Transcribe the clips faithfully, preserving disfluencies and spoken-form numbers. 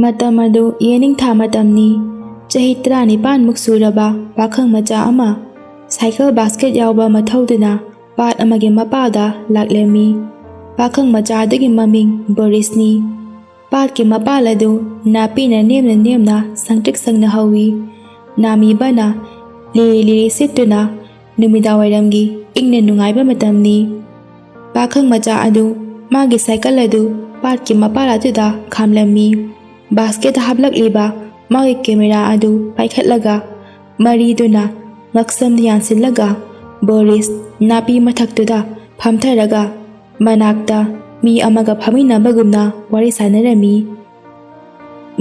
ꯃꯇꯝ ꯑꯗꯨ ꯌꯦꯅꯤꯡꯊꯥ ꯃꯇꯝꯅꯤ꯫ ꯆꯍꯤ ꯇꯔꯥꯅꯤꯄꯥꯟꯃꯨꯛ ꯁꯨꯔꯕ ꯄꯥꯈꯪ ꯃꯆꯥ ꯑꯃ ꯁꯥꯏꯀꯜ ꯕꯥꯁꯀꯦꯠ ꯌꯥꯎꯕ ꯑꯃ ꯊꯧꯗꯨꯅ ꯄꯥꯠ ꯑꯃꯒꯤ ꯃꯄꯥꯗ ꯂꯥꯛꯂꯝꯃꯤ꯫ ꯄꯥꯈꯪ ꯃꯆꯥ ꯑꯗꯨꯒꯤ ꯃꯃꯤꯡ ꯕꯣꯔꯤꯁꯅꯤ꯫ ꯄꯥꯠꯀꯤ ꯃꯄꯥꯜ ꯑꯗꯨ ꯅꯥꯄꯤꯅ ꯅꯦꯝꯅ ꯅꯦꯝꯅ ꯁꯪꯇ꯭ꯔꯤꯛ ꯁꯪꯅ ꯍꯧꯏ꯫ ꯅꯥꯃꯤꯕꯅ ꯂꯤꯔꯤ ꯂꯤꯔꯤ ꯁꯤꯠꯇꯨꯅ ꯅꯨꯃꯤꯗꯥꯡꯋꯥꯏꯔꯝꯒꯤ ꯏꯪꯅ ꯅꯨꯡꯉꯥꯏꯕ ꯃꯇꯝꯅꯤ꯫ ꯄꯥꯈꯪ ꯃꯆꯥ ꯑꯗꯨ ꯃꯥꯒꯤ ꯁꯥꯏꯀꯜ ꯑꯗꯨ ꯄꯥꯠꯀꯤ ꯃꯄꯥꯜ ꯑꯗꯨꯗ ꯈꯥꯝꯂꯝꯃꯤ꯫ ꯕꯥꯁꯀꯦꯠꯇ ꯍꯥꯞꯂꯛꯂꯤꯕ ꯃꯥꯒꯤ ꯀꯦꯃꯦꯔꯥ ꯑꯗꯨ ꯄꯥꯏꯈꯠꯂꯒ ꯃꯔꯤꯗꯨꯅ ꯉꯛꯁꯝꯗ ꯌꯥꯟꯁꯤꯜꯂꯒ ꯕꯣꯔꯤꯁ ꯅꯥꯄꯤ ꯃꯊꯛꯇꯨꯗ ꯐꯝꯊꯔꯒ ꯃꯅꯥꯛꯇ ꯃꯤ ꯑꯃꯒ ꯐꯝꯃꯤꯟꯅꯕꯒꯨꯝꯅ ꯋꯥꯔꯤ ꯁꯥꯟꯅꯔꯝꯃꯤ꯫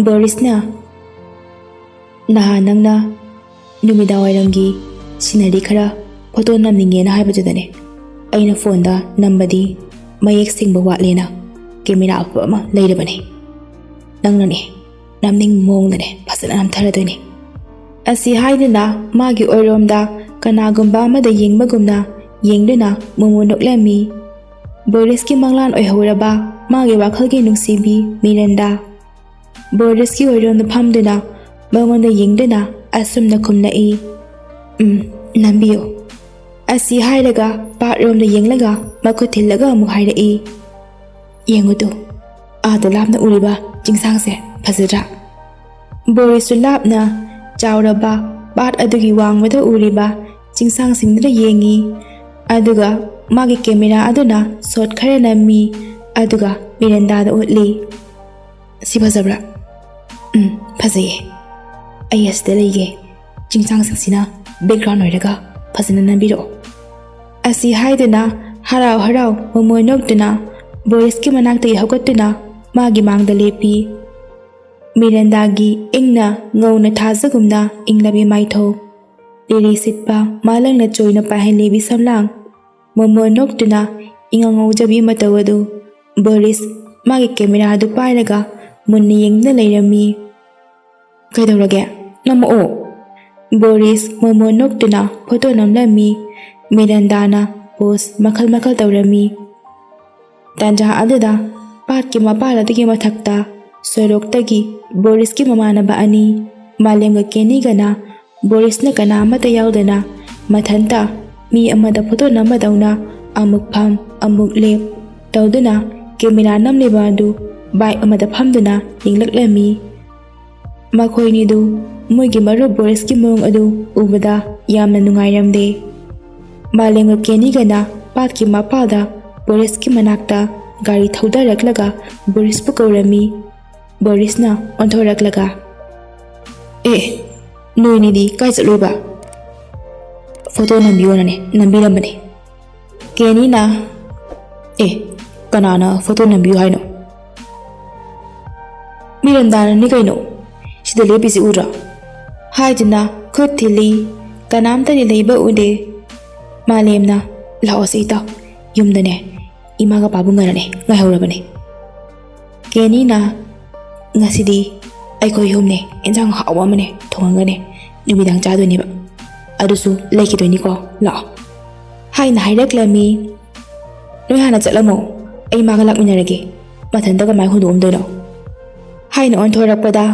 ꯕꯣꯔꯤꯁꯅ, "ꯅꯍꯥꯟ ꯅꯪꯅ ꯅꯨꯃꯤꯗꯥꯡꯋꯥꯏꯔꯝꯒꯤ ꯁꯤꯅꯔꯤ ꯈꯔ ꯐꯣꯇꯣ ꯅꯝꯅꯤꯡꯉꯦꯅ ꯍꯥꯏꯕꯗꯨꯗꯅꯦ, ꯑꯩꯅ ꯐꯣꯟꯗ ꯅꯝꯕꯗꯤ ꯃꯌꯦꯛ ꯁꯦꯡꯕ ꯋꯥꯠꯂꯦꯅ ꯀꯦꯃꯦꯔꯥ ꯑꯐꯕ ꯑꯃ ꯂꯩꯔꯕꯅꯦ꯫ ꯅꯪꯅꯅꯦ ꯅꯝꯅꯤꯡ ꯃꯑꯣꯡꯗꯅꯦ ꯐꯖꯅ ꯅꯝꯊꯔꯗꯣꯏꯅꯦ"꯫ ꯑꯁꯤ ꯍꯥꯏꯗꯨꯅ ꯃꯥꯒꯤ ꯑꯣꯏꯔꯣꯝꯗ ꯀꯅꯥꯒꯨꯝꯕ ꯑꯃꯗ ꯌꯦꯡꯕꯒꯨꯝꯅ ꯌꯦꯡꯗꯨꯅ ꯃꯣꯃꯣ ꯅꯣꯛꯂꯝꯃꯤ꯫ ꯕꯣꯔꯤꯁꯀꯤ ꯃꯪꯂꯥꯟ ꯑꯣꯏꯍꯧꯔꯕ ꯃꯥꯒꯤ ꯋꯥꯈꯜꯒꯤ ꯅꯨꯡꯁꯤꯕꯤ ꯃꯤꯔꯟꯗꯥ ꯕꯣꯔꯤꯁꯀꯤ ꯑꯣꯏꯔꯣꯝꯗ ꯐꯝꯗꯨꯅ ꯃꯉꯣꯟꯗ ꯌꯦꯡꯗꯨꯅ ꯑꯁꯨꯝꯅ ꯈꯨꯝꯂꯛꯏ, "ꯎꯝ, ꯅꯝꯕꯤꯌꯨ"꯫ ꯑꯁꯤ ꯍꯥꯏꯔꯒ ꯄꯥꯠꯔꯣꯝꯗ ꯌꯦꯡꯂꯒ ꯃꯈꯨꯠ ꯊꯤꯜꯂꯒ ꯑꯃꯨꯛ ꯍꯥꯏꯔꯛꯏ, "ꯌꯦꯡꯉꯨ ꯇꯨ, ꯑꯥꯗ ꯂꯥꯞꯅ ꯎꯔꯤꯕ ꯆꯤꯡꯁꯥꯡꯁꯦ ꯐꯖꯗ꯭ꯔꯥ?" ꯕꯣꯔꯤꯁꯁꯨ ꯂꯥꯞꯅ ꯆꯥꯎꯔꯕ ꯄꯥꯠ ꯑꯗꯨꯒꯤ ꯋꯥꯡꯃꯗ ꯎꯔꯤꯕ ꯆꯤꯡꯁꯥꯡꯁꯤꯡꯗꯨꯗ ꯌꯦꯡꯉꯤ꯫ ꯑꯗꯨꯒ ꯃꯥꯒꯤ ꯀꯦꯃꯦꯔꯥ ꯑꯗꯨꯅ ꯁꯣꯠ ꯈꯔ ꯅꯝꯃꯤ꯫ ꯑꯗꯨꯒ ꯃꯤꯔꯟꯗꯥꯗ ꯎꯠꯂꯤ꯫ "ꯁꯤ ꯐꯖꯕ꯭ꯔꯥ?" "ꯎꯝ, ꯐꯖꯩꯌꯦ꯫ ꯑꯩ ꯑꯁꯤꯗ ꯂꯩꯒꯦ꯫ ꯆꯤꯡꯁꯥꯡꯁꯤꯡꯁꯤꯅ ꯕꯦꯛꯒ꯭ꯔꯥꯎꯟ ꯑꯣꯏꯔꯒ ꯐꯖꯅ ꯅꯝꯕꯤꯔꯛꯑꯣ"꯫ ꯑꯁꯤ ꯍꯥꯏꯗꯨꯅ ꯍꯔꯥꯎ ꯍꯔꯥꯎ ꯃꯃꯣꯟ ꯅꯣꯛꯇꯨꯅ ꯕꯣꯔꯤꯁꯀꯤ ꯃꯅꯥꯛꯇꯒꯤ ꯍꯧꯒꯠꯇꯨꯅ ꯃꯥꯒꯤ ꯃꯥꯡꯗ ꯂꯦꯞꯄꯤ꯫ ꯃꯤꯔꯟꯗꯥꯒꯤ ꯏꯪꯅ ꯉꯧꯅ ꯊꯥꯖꯒꯨꯝꯅ ꯏꯪꯂꯕꯤ ꯃꯥꯏꯊꯧ, ꯂꯤꯔꯤ ꯁꯤꯠꯄ ꯃꯥꯂꯪꯅ ꯆꯣꯏꯅ ꯄꯥꯏꯍꯜꯂꯤꯕꯤ ꯁꯝꯂꯥꯡ, ꯃꯣꯃꯣꯟ ꯅꯣꯛꯇꯨꯅ ꯏꯉꯧ ꯉꯧꯖꯕꯤ ꯃꯇꯧ ꯑꯗꯨ ꯕꯣꯔꯤꯁ ꯃꯥꯒꯤ ꯀꯦꯃꯦꯔꯥ ꯑꯗꯨ ꯄꯥꯏꯔꯒ ꯃꯨꯟꯅ ꯌꯦꯡꯗꯨꯅ ꯂꯩꯔꯝꯃꯤ꯫ "ꯀꯩꯗꯧꯔꯒꯦ? ꯅꯝꯃꯛꯑꯣ"꯫ ꯕꯣꯔꯤꯁ ꯃꯣꯃꯣꯟ ꯅꯣꯛꯇꯨꯅ ꯐꯣꯇꯣ ꯅꯝꯂꯝꯃꯤ꯫ ꯃꯤꯔꯟꯗꯥꯅ ꯄꯣꯁ ꯃꯈꯜ ꯃꯈꯜ ꯇꯧꯔꯝꯃꯤ꯫ ꯇꯥꯟꯖꯥ ꯑꯗꯨꯗ ꯄꯥꯠꯀꯤ ꯃꯄꯥꯜ ꯑꯗꯨꯒꯤ ꯃꯊꯛꯇ ꯁꯣꯔꯣꯛꯇꯒꯤ ꯕꯣꯔꯤꯁꯀꯤ ꯃꯃꯥꯟꯅꯕ ꯑꯅꯤ, ꯃꯥꯂꯦꯝꯒ ꯀꯦꯅꯤꯒꯅ ꯕꯣꯔꯤꯁꯅ ꯀꯅꯥ ꯑꯃꯠꯇ ꯌꯥꯎꯗꯅ ꯃꯊꯟꯇ ꯃꯤ ꯑꯃꯗ ꯐꯣꯇꯣ ꯅꯝꯕꯗꯧꯅ ꯑꯃꯨꯛ ꯐꯝ ꯑꯃꯨꯛ ꯂꯦꯞ ꯇꯧꯗꯨꯅ ꯀꯦꯃꯦꯔꯥ ꯅꯝꯂꯤꯕ ꯑꯗꯨ ꯕꯥꯏꯛ ꯑꯃꯗ ꯐꯝꯗꯨꯅ ꯌꯦꯡꯂꯛꯂꯝꯃꯤ꯫ ꯃꯈꯣꯏꯅꯤꯗꯨ ꯃꯣꯏꯒꯤ ꯃꯔꯨꯞ ꯕꯣꯔꯤꯁꯀꯤ ꯃꯑꯣꯡ ꯑꯗꯨ ꯎꯕꯗ ꯌꯥꯝꯅ ꯅꯨꯡꯉꯥꯏꯔꯝꯗꯦ꯫ ꯃꯥꯂꯦꯝꯒ ꯀꯦꯅꯤꯒꯅ ꯄꯥꯠꯀꯤ ꯃꯄꯥꯜꯗ ꯕꯣꯔꯤꯁꯀꯤ ꯃꯅꯥꯛꯇ ꯒꯥꯔꯤ ꯊꯧꯗꯔꯛꯂꯒ ꯕꯣꯔꯤꯁꯄꯨ ꯀꯧꯔꯝꯃꯤ꯫ ꯕꯣꯔꯤꯁꯅ ꯑꯣꯟꯊꯣꯔꯛꯂꯒ, "ꯑꯦ, ꯅꯣꯏꯅꯤꯗꯤ ꯀꯥꯏ ꯆꯠꯂꯨꯏꯕ?" "ꯐꯣꯇꯣ ꯅꯝꯕꯤꯌꯣꯅꯅꯦ ꯅꯝꯕꯤꯔꯝꯕꯅꯦ꯫" ꯀꯦꯅꯤꯅ, "ꯑꯦ, ꯀꯅꯥꯅ ꯐꯣꯇꯣ ꯅꯝꯕꯤꯌꯨ ꯍꯥꯏꯅꯣ?" "ꯃꯤꯔꯟꯗꯥꯅꯅꯤ ꯀꯩꯅꯣ, ꯁꯤꯗ ꯂꯦꯞꯄꯤꯁꯤ ꯎꯗ꯭ꯔꯣ?" ꯍꯥꯏꯗꯨꯅ ꯈꯨꯠ ꯊꯤꯜꯂꯤ꯫ ꯀꯅꯥꯝꯇꯗꯤ ꯂꯩꯕ ꯎꯗꯦ꯫ ꯃꯥꯂꯦꯝꯅ, "ꯂꯥꯛꯑꯣꯁꯦ ꯏꯇꯥꯎ, ꯌꯨꯝꯗꯅꯦ ꯏꯃꯥꯒ ꯄꯥꯕꯨꯡꯒꯅꯅꯦ ꯉꯥꯏꯍꯧꯔꯕꯅꯦ꯫" ꯀꯦꯅꯤꯅ, "ꯉꯁꯤꯗꯤ ꯑꯩꯈꯣꯏ ꯑꯍꯨꯝꯅꯦ ꯏꯟꯖꯥꯡ ꯍꯥꯎꯕ ꯑꯃꯅꯦ ꯊꯣꯡꯉꯒꯅꯦ ꯅꯨꯃꯤꯗꯥꯡ ꯆꯥꯗꯣꯏꯅꯦꯕ꯫ ꯑꯗꯨꯁꯨ ꯂꯩꯈꯤꯗꯣꯏꯅꯤꯀꯣ, ꯂꯥꯛꯑꯣ," ꯍꯥꯏꯅ ꯍꯥꯏꯔꯛꯂꯝꯃꯤ꯫ "ꯅꯣꯏ ꯍꯥꯟꯅ ꯆꯠꯂꯝꯃꯣ, ꯑꯩ ꯃꯥꯒ ꯂꯥꯛꯃꯤꯟꯅꯔꯒꯦ꯫ ꯃꯊꯟꯇ ꯀꯃꯥꯏ ꯍꯨꯟꯗꯣꯛꯑꯝꯗꯣꯏꯅꯣ?" ꯍꯥꯏꯅ ꯑꯣꯟꯊꯣꯔꯛꯄꯗ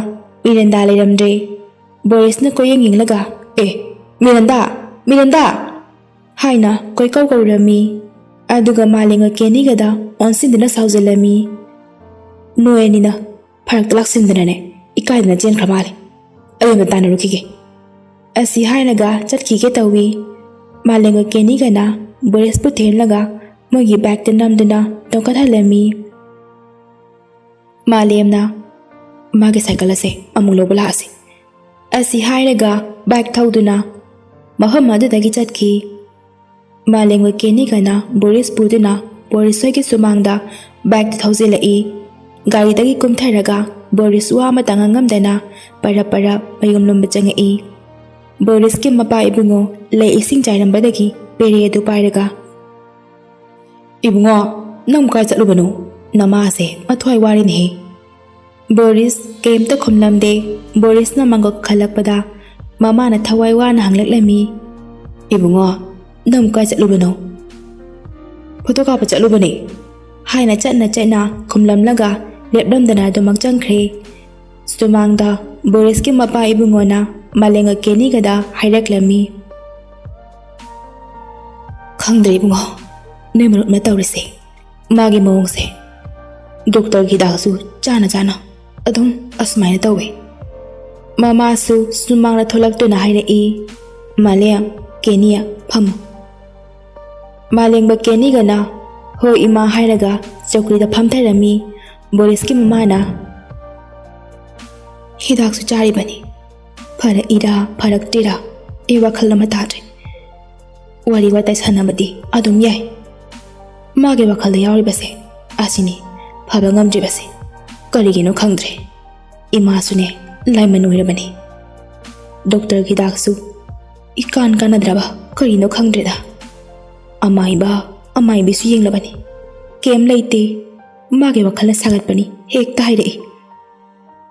ꯃꯤꯔꯟꯗꯥ ꯂꯩꯔꯝꯗ꯭ꯔꯦ꯫ ꯕꯣꯔꯤꯁꯅ ꯀꯣꯏꯌꯦꯡ ꯌꯦꯡꯂꯒ, "ꯑꯦ, ꯃꯤꯔꯟꯗꯥ! ꯃꯤꯔꯟꯗꯥ!" ꯍꯥꯏꯅ ꯀꯣꯏꯀꯧ ꯀꯧꯔꯝꯃꯤ꯫ ꯑꯗꯨꯒ ꯃꯥꯂꯦꯝꯒ ꯀꯦꯅꯤꯒꯗ ꯑꯣꯟꯁꯤꯟꯗꯨꯅ ꯁꯥꯎꯖꯜꯂꯝꯃꯤ꯫ "ꯅꯣꯏ ꯑꯅꯤꯅ ꯐꯔꯛꯇ ꯂꯥꯛꯁꯤꯟꯗꯅꯅꯦ ꯏꯀꯥꯏꯗꯅ ꯆꯦꯟꯈ꯭ꯔ ꯃꯥꯜꯂꯦ꯫ ꯑꯩ ꯑꯃ ꯇꯥꯟꯅꯔꯨꯈꯤꯒꯦ꯫" ꯑꯁꯤ ꯍꯥꯏꯔꯒ ꯆꯠꯈꯤꯒꯦ ꯇꯧꯏ꯫ ꯃꯥꯂꯦꯝꯒ ꯀꯦꯅꯤꯒꯅ ꯕꯣꯔꯤꯁꯄꯨ ꯊꯦꯝꯂꯒ ꯃꯣꯏꯒꯤ ꯕꯥꯏꯛꯇ ꯅꯝꯗꯨꯅ ꯇꯣꯡꯈꯠꯍꯜꯂꯝꯃꯤ꯫ ꯃꯥꯂꯦꯝꯅ, "ꯃꯥꯒꯤ ꯁꯥꯏꯀꯜ ꯑꯁꯦ ꯑꯃꯨꯛ ꯂꯧꯕ ꯂꯥꯛꯑꯁꯤ꯫" ꯑꯁꯤ ꯍꯥꯏꯔꯒ ꯕꯥꯏꯛ ꯊꯧꯗꯨꯅ ꯃꯐꯝ ꯑꯗꯨꯗꯒꯤ ꯆꯠꯈꯤ꯫ ꯃꯥꯂꯦꯝꯒ ꯀꯦꯅꯤꯒꯅ ꯕꯣꯔꯤꯁ ꯄꯨꯗꯨꯅ ꯕꯣꯔꯤꯁ ꯍꯣꯏꯒꯤ ꯁꯨꯃꯥꯡꯗ ꯕꯥꯏꯛꯇ ꯊꯧꯖꯤꯜꯂꯛꯏ꯫ ꯒꯥꯔꯤꯗꯒꯤ ꯀꯨꯝꯊꯔꯒ ꯕꯣꯔꯤꯁ ꯋꯥ ꯑꯃꯇ ꯉꯥꯡꯉꯝꯗꯅ ꯄꯔꯞ ꯄꯔꯞ ꯃꯌꯨꯝ ꯂꯣꯝꯗ ꯆꯪꯉꯛꯏ꯫ ꯕꯣꯔꯤꯁꯀꯤ ꯃꯄꯥ ꯏꯕꯨꯡꯉꯣ ꯂꯩ ꯏꯁꯤꯡ ꯆꯥꯏꯔꯝꯕꯗꯒꯤ ꯄꯦꯔꯦ ꯑꯗꯨ ꯄꯥꯏꯔꯒ, "ꯏꯕꯨꯡꯉꯣ, ꯅꯪꯕꯨ ꯀꯥꯏ ꯆꯠꯂꯨꯕꯅꯣ? ꯅꯃꯥꯁꯦ ꯃꯊ꯭ꯋꯥꯏ ꯋꯥꯔꯦꯅꯦꯍꯦ꯫" ꯕꯣꯔꯤꯁ ꯀꯩꯝꯇ ꯈꯨꯝꯂꯝꯗꯦ꯫ ꯕꯣꯔꯤꯁꯅ ꯃꯥꯡꯒꯣꯜ ꯀꯥꯈꯠꯂꯛꯄꯗ ꯃꯃꯥꯅ ꯊꯋꯥꯏ ꯋꯥꯅ ꯍꯪꯂꯛꯂꯝꯃꯤ, "ꯏꯕꯨꯡꯉꯣ, ꯅꯪꯕꯨ ꯀꯥꯏ ꯆꯠꯂꯨꯕꯅꯣ?" "ꯐꯣꯇꯣ ꯀꯥꯞꯄ ꯆꯠꯂꯨꯕꯅꯦ," ꯍꯥꯏꯅ ꯆꯠꯅ ꯆꯠꯅ ꯈꯨꯝꯂꯝꯂꯒ ꯂꯦꯞꯂꯝꯗꯅ ꯑꯗꯨꯃꯛ ꯆꯪꯈ꯭ꯔꯦ꯫ ꯁꯨꯃꯥꯡꯗ ꯕꯣꯔꯤꯁꯀꯤ ꯃꯄꯥ ꯏꯕꯨꯡꯉꯣꯅ ꯃꯥꯂꯦꯝꯒ ꯀꯦꯅꯤꯒꯗ ꯍꯥꯏꯔꯛꯂꯝꯃꯤ꯫ "ꯈꯪꯗ꯭ꯔꯦ ꯏꯕꯨꯡꯉꯣ, ꯅꯣꯏ ꯃꯔꯨꯞꯅ ꯇꯧꯔꯤꯁꯦ꯫ ꯃꯥꯒꯤ ꯃꯑꯣꯡꯁꯦ ꯗꯣꯛꯇꯔꯒꯤ ꯍꯤꯗꯥꯛꯁꯨ ꯆꯥꯅ ꯆꯥꯅ ꯑꯗꯨꯝ ꯑꯁꯨꯃꯥꯏꯅ ꯇꯧꯋꯦ꯫" ꯃꯃꯥꯁꯨ ꯁꯨꯃꯥꯡꯗ ꯊꯣꯛꯂꯛꯇꯨꯅ ꯍꯥꯏꯔꯛꯏ, "ꯃꯥꯂꯦꯝ, ꯀꯦꯅꯤ, ꯐꯝꯃꯨ꯫" ꯃꯥꯂꯦꯝꯒ ꯀꯦꯅꯤꯒꯅ "ꯍꯣꯏ ꯏꯃꯥ" ꯍꯥꯏꯔꯒ ꯆꯧꯀ꯭ꯔꯤꯗ ꯐꯝꯊꯔꯝꯃꯤ꯫ ꯕꯣꯔꯤꯁꯀꯤ ꯃꯃꯥꯅ, "ꯍꯤꯗꯥꯛꯁꯨ ꯆꯥꯔꯤꯕꯅꯤ, ꯐꯔꯛꯏꯔꯥ ꯐꯔꯛꯇ꯭ꯔꯤꯔꯥ ꯑꯩ ꯋꯥꯈꯜ ꯑꯃ ꯇꯥꯗ꯭ꯔꯦ꯫ ꯋꯥꯔꯤ ꯋꯥꯇꯥꯏ ꯁꯥꯟꯅꯕꯗꯤ ꯑꯗꯨꯝ ꯌꯥꯏ꯫ ꯃꯥꯒꯤ ꯋꯥꯈꯜꯗ ꯌꯥꯎꯔꯤꯕꯁꯦ ꯑꯁꯤꯅꯤ ꯐꯕ ꯉꯝꯗ꯭ꯔꯤꯕꯁꯦ꯫ ꯀꯔꯤꯒꯤꯅꯣ ꯈꯪꯗ꯭ꯔꯦ꯫ ꯏꯃꯥꯁꯨꯅꯦ ꯂꯥꯏꯃꯟ ꯑꯣꯏꯔꯕꯅꯤ꯫ ꯗꯣꯛꯇꯔꯒꯤ ꯍꯤꯗꯥꯛꯁꯨ ꯏꯀꯥꯟ ꯀꯥꯟꯅꯗ꯭ꯔꯕ ꯀꯔꯤꯅꯣ ꯈꯪꯗ꯭ꯔꯦꯗ꯫ ꯑꯃꯥꯏꯕ, ꯑꯃꯥꯏꯕꯤꯁꯨ ꯌꯦꯡꯂꯕꯅꯤ, ꯀꯩꯝ ꯂꯩꯇꯦ꯫ ꯃꯥꯒꯤ ꯋꯥꯈꯜꯅ ꯁꯥꯒꯠꯄꯅꯤ ꯍꯦꯛꯇ ꯍꯥꯏꯔꯛꯏ꯫"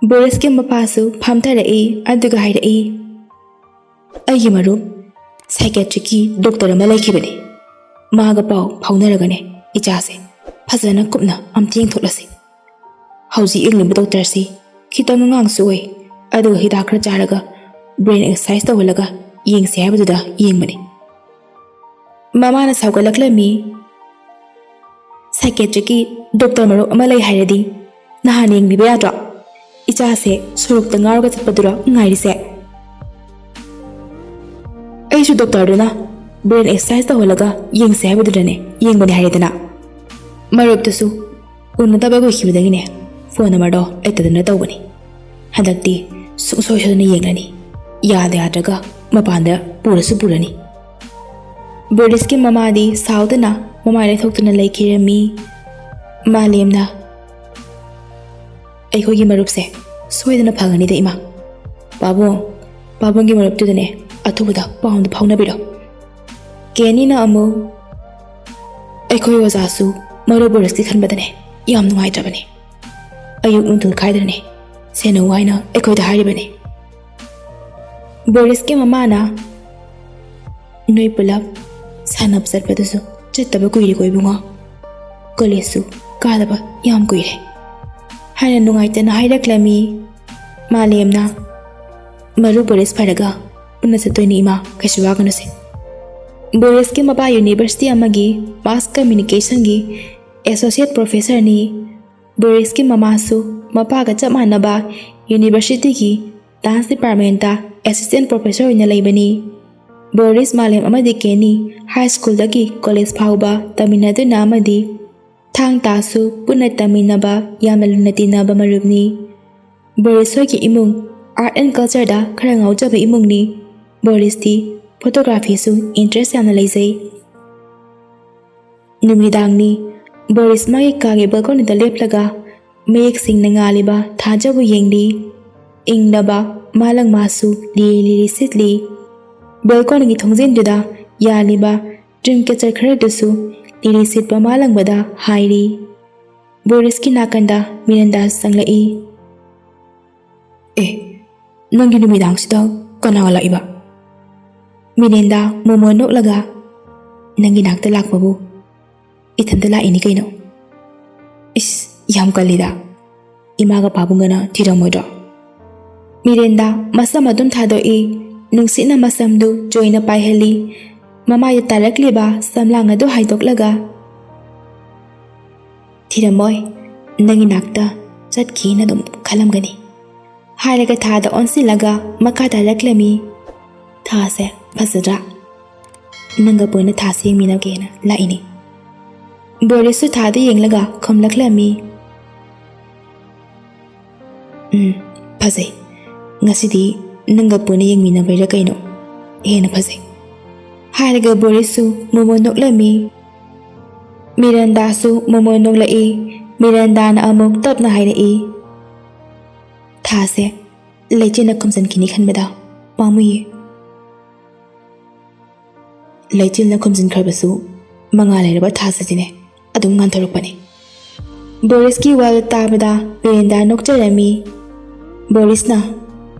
ꯕꯣꯔꯤꯁꯀꯤ ꯃꯄꯥꯁꯨ ꯐꯝꯊꯔꯛꯏ, ꯑꯗꯨꯒ ꯍꯥꯏꯔꯛꯏ, "ꯑꯩꯒꯤ ꯃꯔꯨꯞ ꯁꯥꯏꯀꯦꯇ꯭ꯔꯤꯛꯀꯤ ꯗꯣꯛꯇꯔ ꯑꯃ ꯂꯩꯈꯤꯕꯅꯤ꯫ ꯃꯥꯒ ꯄꯥꯎ ꯐꯥꯎꯅꯔꯒꯅꯦ ꯏꯆꯥꯁꯦ ꯐꯖꯅ ꯀꯨꯞꯅ ꯑꯝꯇ ꯌꯦꯡꯊꯣꯛꯂꯁꯤ꯫ ꯍꯧꯖꯤꯛ ꯌꯦꯡꯂꯤꯕ ꯗꯣꯛꯇꯔꯁꯤ ꯈꯤꯇꯪ ꯑꯉꯥꯡꯁꯨ ꯑꯣꯏ, ꯑꯗꯨꯒ ꯍꯤꯗꯥꯛ ꯈꯔ ꯆꯥꯔꯒ ꯕ꯭ꯔꯦꯟ ꯑꯦꯛꯁꯔꯁꯥꯏꯁ ꯇꯧꯍꯜꯂꯒ ꯌꯦꯡꯁꯦ ꯍꯥꯏꯕꯗꯨꯗ ꯌꯦꯡꯕꯅꯤ꯫" ꯃꯃꯥꯅ ꯁꯥꯎꯒꯠꯂꯛꯂꯝꯃꯤ, "ꯁꯥꯏꯀꯦꯇ꯭ꯔꯤꯛꯀꯤ ꯗꯣꯛꯇꯔ ꯃꯔꯨꯞ ꯑꯃ ꯂꯩ ꯍꯥꯏꯔꯗꯤ ꯅꯍꯥꯟ ꯌꯦꯡꯕꯤꯕ ꯌꯥꯗ꯭ꯔꯣ? ꯏꯆꯥꯁꯦ ꯁꯣꯔꯣꯛꯇ ꯉꯥꯎꯔꯒ ꯆꯠꯄꯗꯨꯔꯣ ꯉꯥꯏꯔꯤꯁꯦ?" "ꯑꯩꯁꯨ ꯗꯣꯛꯇꯔꯗꯨꯅ ꯕ꯭ꯔꯦꯟ ꯑꯦꯛꯁꯔꯁꯥꯏꯁ ꯇꯧꯍꯜꯂꯒ ꯌꯦꯡꯁꯦ ꯍꯥꯏꯕꯗꯨꯗꯅꯦ ꯌꯦꯡꯕꯅꯦ ꯍꯥꯏꯔꯦꯗꯅ꯫ ꯃꯔꯨꯞꯇꯨꯁꯨ ꯎꯅꯗꯕ ꯀꯨꯏꯈꯤꯕꯗꯒꯤꯅꯦ ꯐꯣꯟ ꯅꯝꯕꯔꯗꯣ ꯂꯩꯇꯗꯅ ꯇꯧꯕꯅꯤ꯫ ꯍꯟꯗꯛꯇꯤ ꯁꯨꯡꯁꯣꯏ ꯁꯣꯏꯗꯅ ꯌꯦꯡꯂꯅꯤ꯫ ꯌꯥꯗ ꯌꯥꯗ꯭ꯔꯒ ꯃꯄꯥꯟꯗ ꯄꯨꯔꯁꯨ ꯄꯨꯔꯅꯤ꯫" ꯕꯣꯔꯤꯁꯀꯤ ꯃꯃꯥꯗꯤ ꯁꯥꯎꯗꯅ ꯃꯃꯥꯏ ꯂꯩꯊꯣꯛꯇꯨꯅ ꯂꯩꯈꯤꯔꯝꯃꯤ꯫ ꯃꯥꯂꯦꯝꯅ, "ꯑꯩꯈꯣꯏꯒꯤ ꯃꯔꯨꯞꯁꯦ ꯁꯣꯏꯗꯅ ꯐꯒꯅꯤꯗ ꯏꯃꯥ꯫ ꯄꯥꯕꯨꯡ, ꯄꯥꯕꯨꯡꯒꯤ ꯃꯔꯨꯞꯇꯨꯗꯅꯦ ꯑꯊꯨꯕꯗ ꯄꯥꯎ ꯑꯝꯇ ꯐꯥꯎꯅꯕꯤꯔꯣ꯫" ꯀꯦꯅꯤꯅ ꯑꯃꯨꯛ, "ꯑꯩꯈꯣꯏ ꯑꯣꯖꯥꯁꯨ ꯃꯔꯨꯞ ꯕꯣꯔꯤꯁꯀꯤ ꯈꯟꯕꯗꯅꯦ ꯌꯥꯝ ꯅꯨꯡꯉꯥꯏꯇ꯭ꯔꯕꯅꯦ꯫ ꯑꯌꯨꯛ ꯅꯨꯡꯊꯤꯜ ꯈꯥꯏꯗꯅꯅꯦ ꯁꯦꯟꯅꯧ ꯍꯥꯏꯅ ꯑꯩꯈꯣꯏꯗ ꯍꯥꯏꯔꯤꯕꯅꯦ꯫" ꯕꯣꯔꯤꯁꯀꯤ ꯃꯃꯥꯅ, "ꯅꯣꯏ ꯄꯨꯂꯞ ꯁꯥꯟꯅꯕ ꯆꯠꯄꯗꯨꯁꯨ ꯆꯠꯇꯕ ꯀꯨꯏꯔꯦꯀꯣ ꯏꯕꯨꯡꯉꯣ꯫ ꯀꯣꯂꯦꯖꯁꯨ ꯀꯥꯗꯕ ꯌꯥꯝ ꯀꯨꯏꯔꯦ꯫" ꯍꯥꯏꯅ ꯅꯨꯡꯉꯥꯏꯇꯅ ꯍꯥꯏꯔꯛꯂꯝꯃꯤ꯫ ꯃꯥꯂꯦꯝꯅ, "ꯃꯔꯨꯞ ꯕꯣꯔꯤꯁ ꯐꯔꯒ ꯄꯨꯟꯅ ꯆꯠꯇꯣꯏꯅꯤ ꯏꯃꯥ, ꯀꯩꯁꯨ ꯋꯥꯒꯅꯨꯁꯦ"꯫ ꯕꯣꯔꯤꯁꯀꯤ ꯃꯄꯥ ꯌꯨꯅꯤꯚꯔꯁꯤꯇꯤ ꯑꯃꯒꯤ ꯃꯥꯁ ꯀꯝꯃ꯭ꯌꯨꯅꯤꯀꯦꯁꯟꯒꯤ ꯑꯦꯁꯣꯁꯤꯌꯦꯠ ꯄ꯭ꯔꯣꯐꯦꯁꯔꯅꯤ꯫ ꯕꯣꯔꯤꯁꯀꯤ ꯃꯃꯥꯁꯨ ꯃꯄꯥꯒ ꯆꯞ ꯃꯥꯟꯅꯕ ꯌꯨꯅꯤꯚꯔꯁꯤꯇꯤꯒꯤ ꯗꯥꯟꯁ ꯗꯤꯄꯥꯔꯠꯃꯦꯟꯇ ꯑꯦꯁꯤꯁꯇꯦꯟ ꯄ꯭ꯔꯣꯐꯦꯁꯔ ꯑꯣꯏꯅ ꯂꯩꯕꯅꯤ꯫ ꯕꯣꯔꯤꯁ, ꯃꯥꯂꯦꯝ ꯑꯃꯗꯤ ꯀꯦꯅꯤ ꯍꯥꯏ ꯁ꯭ꯀꯨꯜꯗꯒꯤ ꯀꯣꯂꯦꯖ ꯐꯥꯎꯕ ꯇꯝꯃꯤꯟꯅꯗꯨꯅ ꯑꯃꯗꯤ ꯊꯥꯡ ꯇꯥꯁꯨ ꯄꯨꯟꯅ ꯇꯝꯃꯤꯟꯅꯕ ꯌꯥꯝꯅ ꯂꯨꯅ ꯇꯤꯟꯅꯕ ꯃꯔꯨꯞꯅꯤ꯫ ꯕꯣꯔꯤꯁ ꯍꯣꯏꯒꯤ ꯏꯃꯨꯡ ꯑꯥꯔꯠ ꯑꯦꯟ ꯀꯜꯆꯔꯗ ꯈꯔ ꯉꯥꯎꯖꯕ ꯏꯃꯨꯡꯅꯤ꯫ ꯕꯣꯔꯤꯁꯇꯤ ꯐꯣꯇꯣꯒ꯭ꯔꯥꯐꯤꯁꯨ ꯏꯟꯇꯔꯦꯁ ꯌꯥꯝꯅ ꯂꯩꯖꯩ꯫ ꯅꯨꯃꯤꯗꯥꯡꯅꯤ꯫ ꯕꯣꯔꯤꯁ ꯃꯥꯒꯤ ꯀꯥꯒꯤ ꯕꯦꯜꯀꯣꯅꯤꯗ ꯂꯦꯞꯂꯒ ꯃꯌꯦꯛ ꯁꯦꯡꯅ ꯉꯥꯜꯂꯤꯕ ꯊꯥꯖꯕꯨ ꯌꯦꯡꯂꯤ꯫ ꯏꯪꯂꯕ ꯃꯥꯂꯪ ꯃꯥꯁꯨ ꯂꯤꯔꯤ ꯂꯤꯔꯤ ꯁꯤꯠꯂꯤ꯫ ꯕꯦꯜꯀꯣꯅꯤꯒꯤ ꯊꯣꯡꯖꯤꯟꯗꯨꯗ ꯌꯥꯜꯂꯤꯕ ꯗ꯭ꯔꯤꯝ ꯀꯦꯆꯔ ꯈꯔꯗꯨꯁꯨ ꯂꯤꯔꯤ ꯁꯤꯠꯄ ꯃꯥꯂꯪꯕꯗ ꯍꯥꯏꯔꯤ꯫ ꯕꯣꯔꯤꯁꯀꯤ ꯅꯥꯀꯟꯗ ꯃꯤꯔꯦꯟꯗꯥ ꯆꯪꯂꯛꯏ꯫ "ꯑꯦ, ꯅꯪꯒꯤ ꯅꯨꯃꯤꯗꯥꯡꯁꯤꯗ ꯀꯅꯥꯒ ꯂꯥꯛꯏꯕ?" ꯃꯤꯔꯦꯟꯗꯥ ꯃꯣꯃꯣ ꯅꯣꯛꯂꯒ, "ꯅꯪꯒꯤ ꯅꯥꯛꯇ ꯂꯥꯛꯄꯕꯨ ꯏꯊꯟꯇ ꯂꯥꯛꯏꯅꯤ ꯀꯩꯅꯣ꯫" "ꯏꯁ, ꯌꯥꯝ ꯀꯜꯂꯤꯗ꯫ ꯏꯃꯥꯒ ꯄꯥꯕꯨꯡꯒꯅ ꯊꯤꯔꯝꯃꯣꯏꯗ꯭ꯔꯣ?" ꯃꯤꯔꯦꯟꯗꯥ ꯃꯁꯝ ꯑꯗꯨꯝ ꯊꯥꯗꯣꯛꯏ꯫ ꯅꯨꯡꯁꯤꯠꯅ ꯃꯁꯝꯗꯨ ꯆꯣꯏꯅ ꯄꯥꯏꯍꯜꯂꯤ꯫ ꯃꯃꯥꯏꯗ ꯇꯥꯔꯛꯂꯤꯕ ꯁꯝꯂꯥꯡ ꯑꯗꯨ ꯍꯥꯏꯗꯣꯛꯂꯒ, "ꯊꯤꯔꯝꯃꯣꯏ, ꯅꯪꯒꯤ ꯅꯥꯛꯇ ꯆꯠꯈꯤꯅ ꯑꯗꯨꯝ ꯈꯜꯂꯝꯒꯅꯤ" ꯍꯥꯏꯔꯒ ꯊꯥꯗ ꯑꯣꯟꯁꯤꯜꯂꯒ ꯃꯈꯥ ꯇꯥꯔꯛꯂꯝꯃꯤ꯫ "ꯊꯥꯁꯦ ꯐꯖꯗ꯭ꯔꯥ? ꯅꯪꯒ ꯄꯨꯟꯅ ꯊꯥꯁꯦ ꯌꯦꯡꯃꯤꯟꯅꯒꯦꯅ ꯂꯥꯛꯏꯅꯤ꯫" ꯕꯣꯔꯤꯁꯁꯨ ꯊꯥꯗ ꯌꯦꯡꯂꯒ ꯈꯨꯝꯂꯛꯂꯝꯃꯤ꯫ "ꯎꯝ, ꯐꯖꯩ꯫ ꯉꯁꯤꯗꯤ ꯅꯪꯒ ꯄꯨꯟꯅ ꯌꯦꯡꯃꯤꯟꯅꯕꯩꯔꯥ ꯀꯩꯅꯣ, ꯍꯦꯟꯅ ꯐꯖꯩ" ꯍꯥꯏꯔꯒ ꯕꯣꯔꯤꯁꯁꯨ ꯃꯣꯃꯣ ꯅꯣꯛꯂꯝꯃꯤ꯫ ꯃꯤꯔꯦꯟꯗꯥꯁꯨ ꯃꯣꯃꯣ ꯅꯣꯛꯂꯛꯏ꯫ ꯃꯤꯔꯦꯟꯗꯥꯅ ꯑꯃꯨꯛ ꯇꯞꯅ ꯍꯥꯏꯔꯛꯏ, "ꯊꯥꯁꯦ ꯂꯩꯆꯤꯟꯅ ꯈꯨꯝꯖꯤꯟꯈꯤꯅꯤ ꯈꯟꯕꯗ ꯄꯥꯝꯃꯨꯏꯌꯦ꯫" ꯂꯩꯆꯤꯟꯅ ꯈꯨꯝꯖꯤꯟꯈ꯭ꯔꯕꯁꯨ ꯃꯉꯥꯜ ꯂꯩꯔꯕ ꯊꯥꯁꯤꯗꯤꯅꯦ ꯑꯗꯨꯝ ꯉꯥꯟꯊꯣꯔꯛꯄꯅꯤ꯫ ꯕꯣꯔꯤꯁꯀꯤ ꯋꯥꯗꯨ ꯇꯥꯕꯗ ꯃꯤꯔꯦꯟꯗꯥ ꯅꯣꯛꯆꯔꯝꯃꯤ꯫ ꯕꯣꯔꯤꯁꯅ,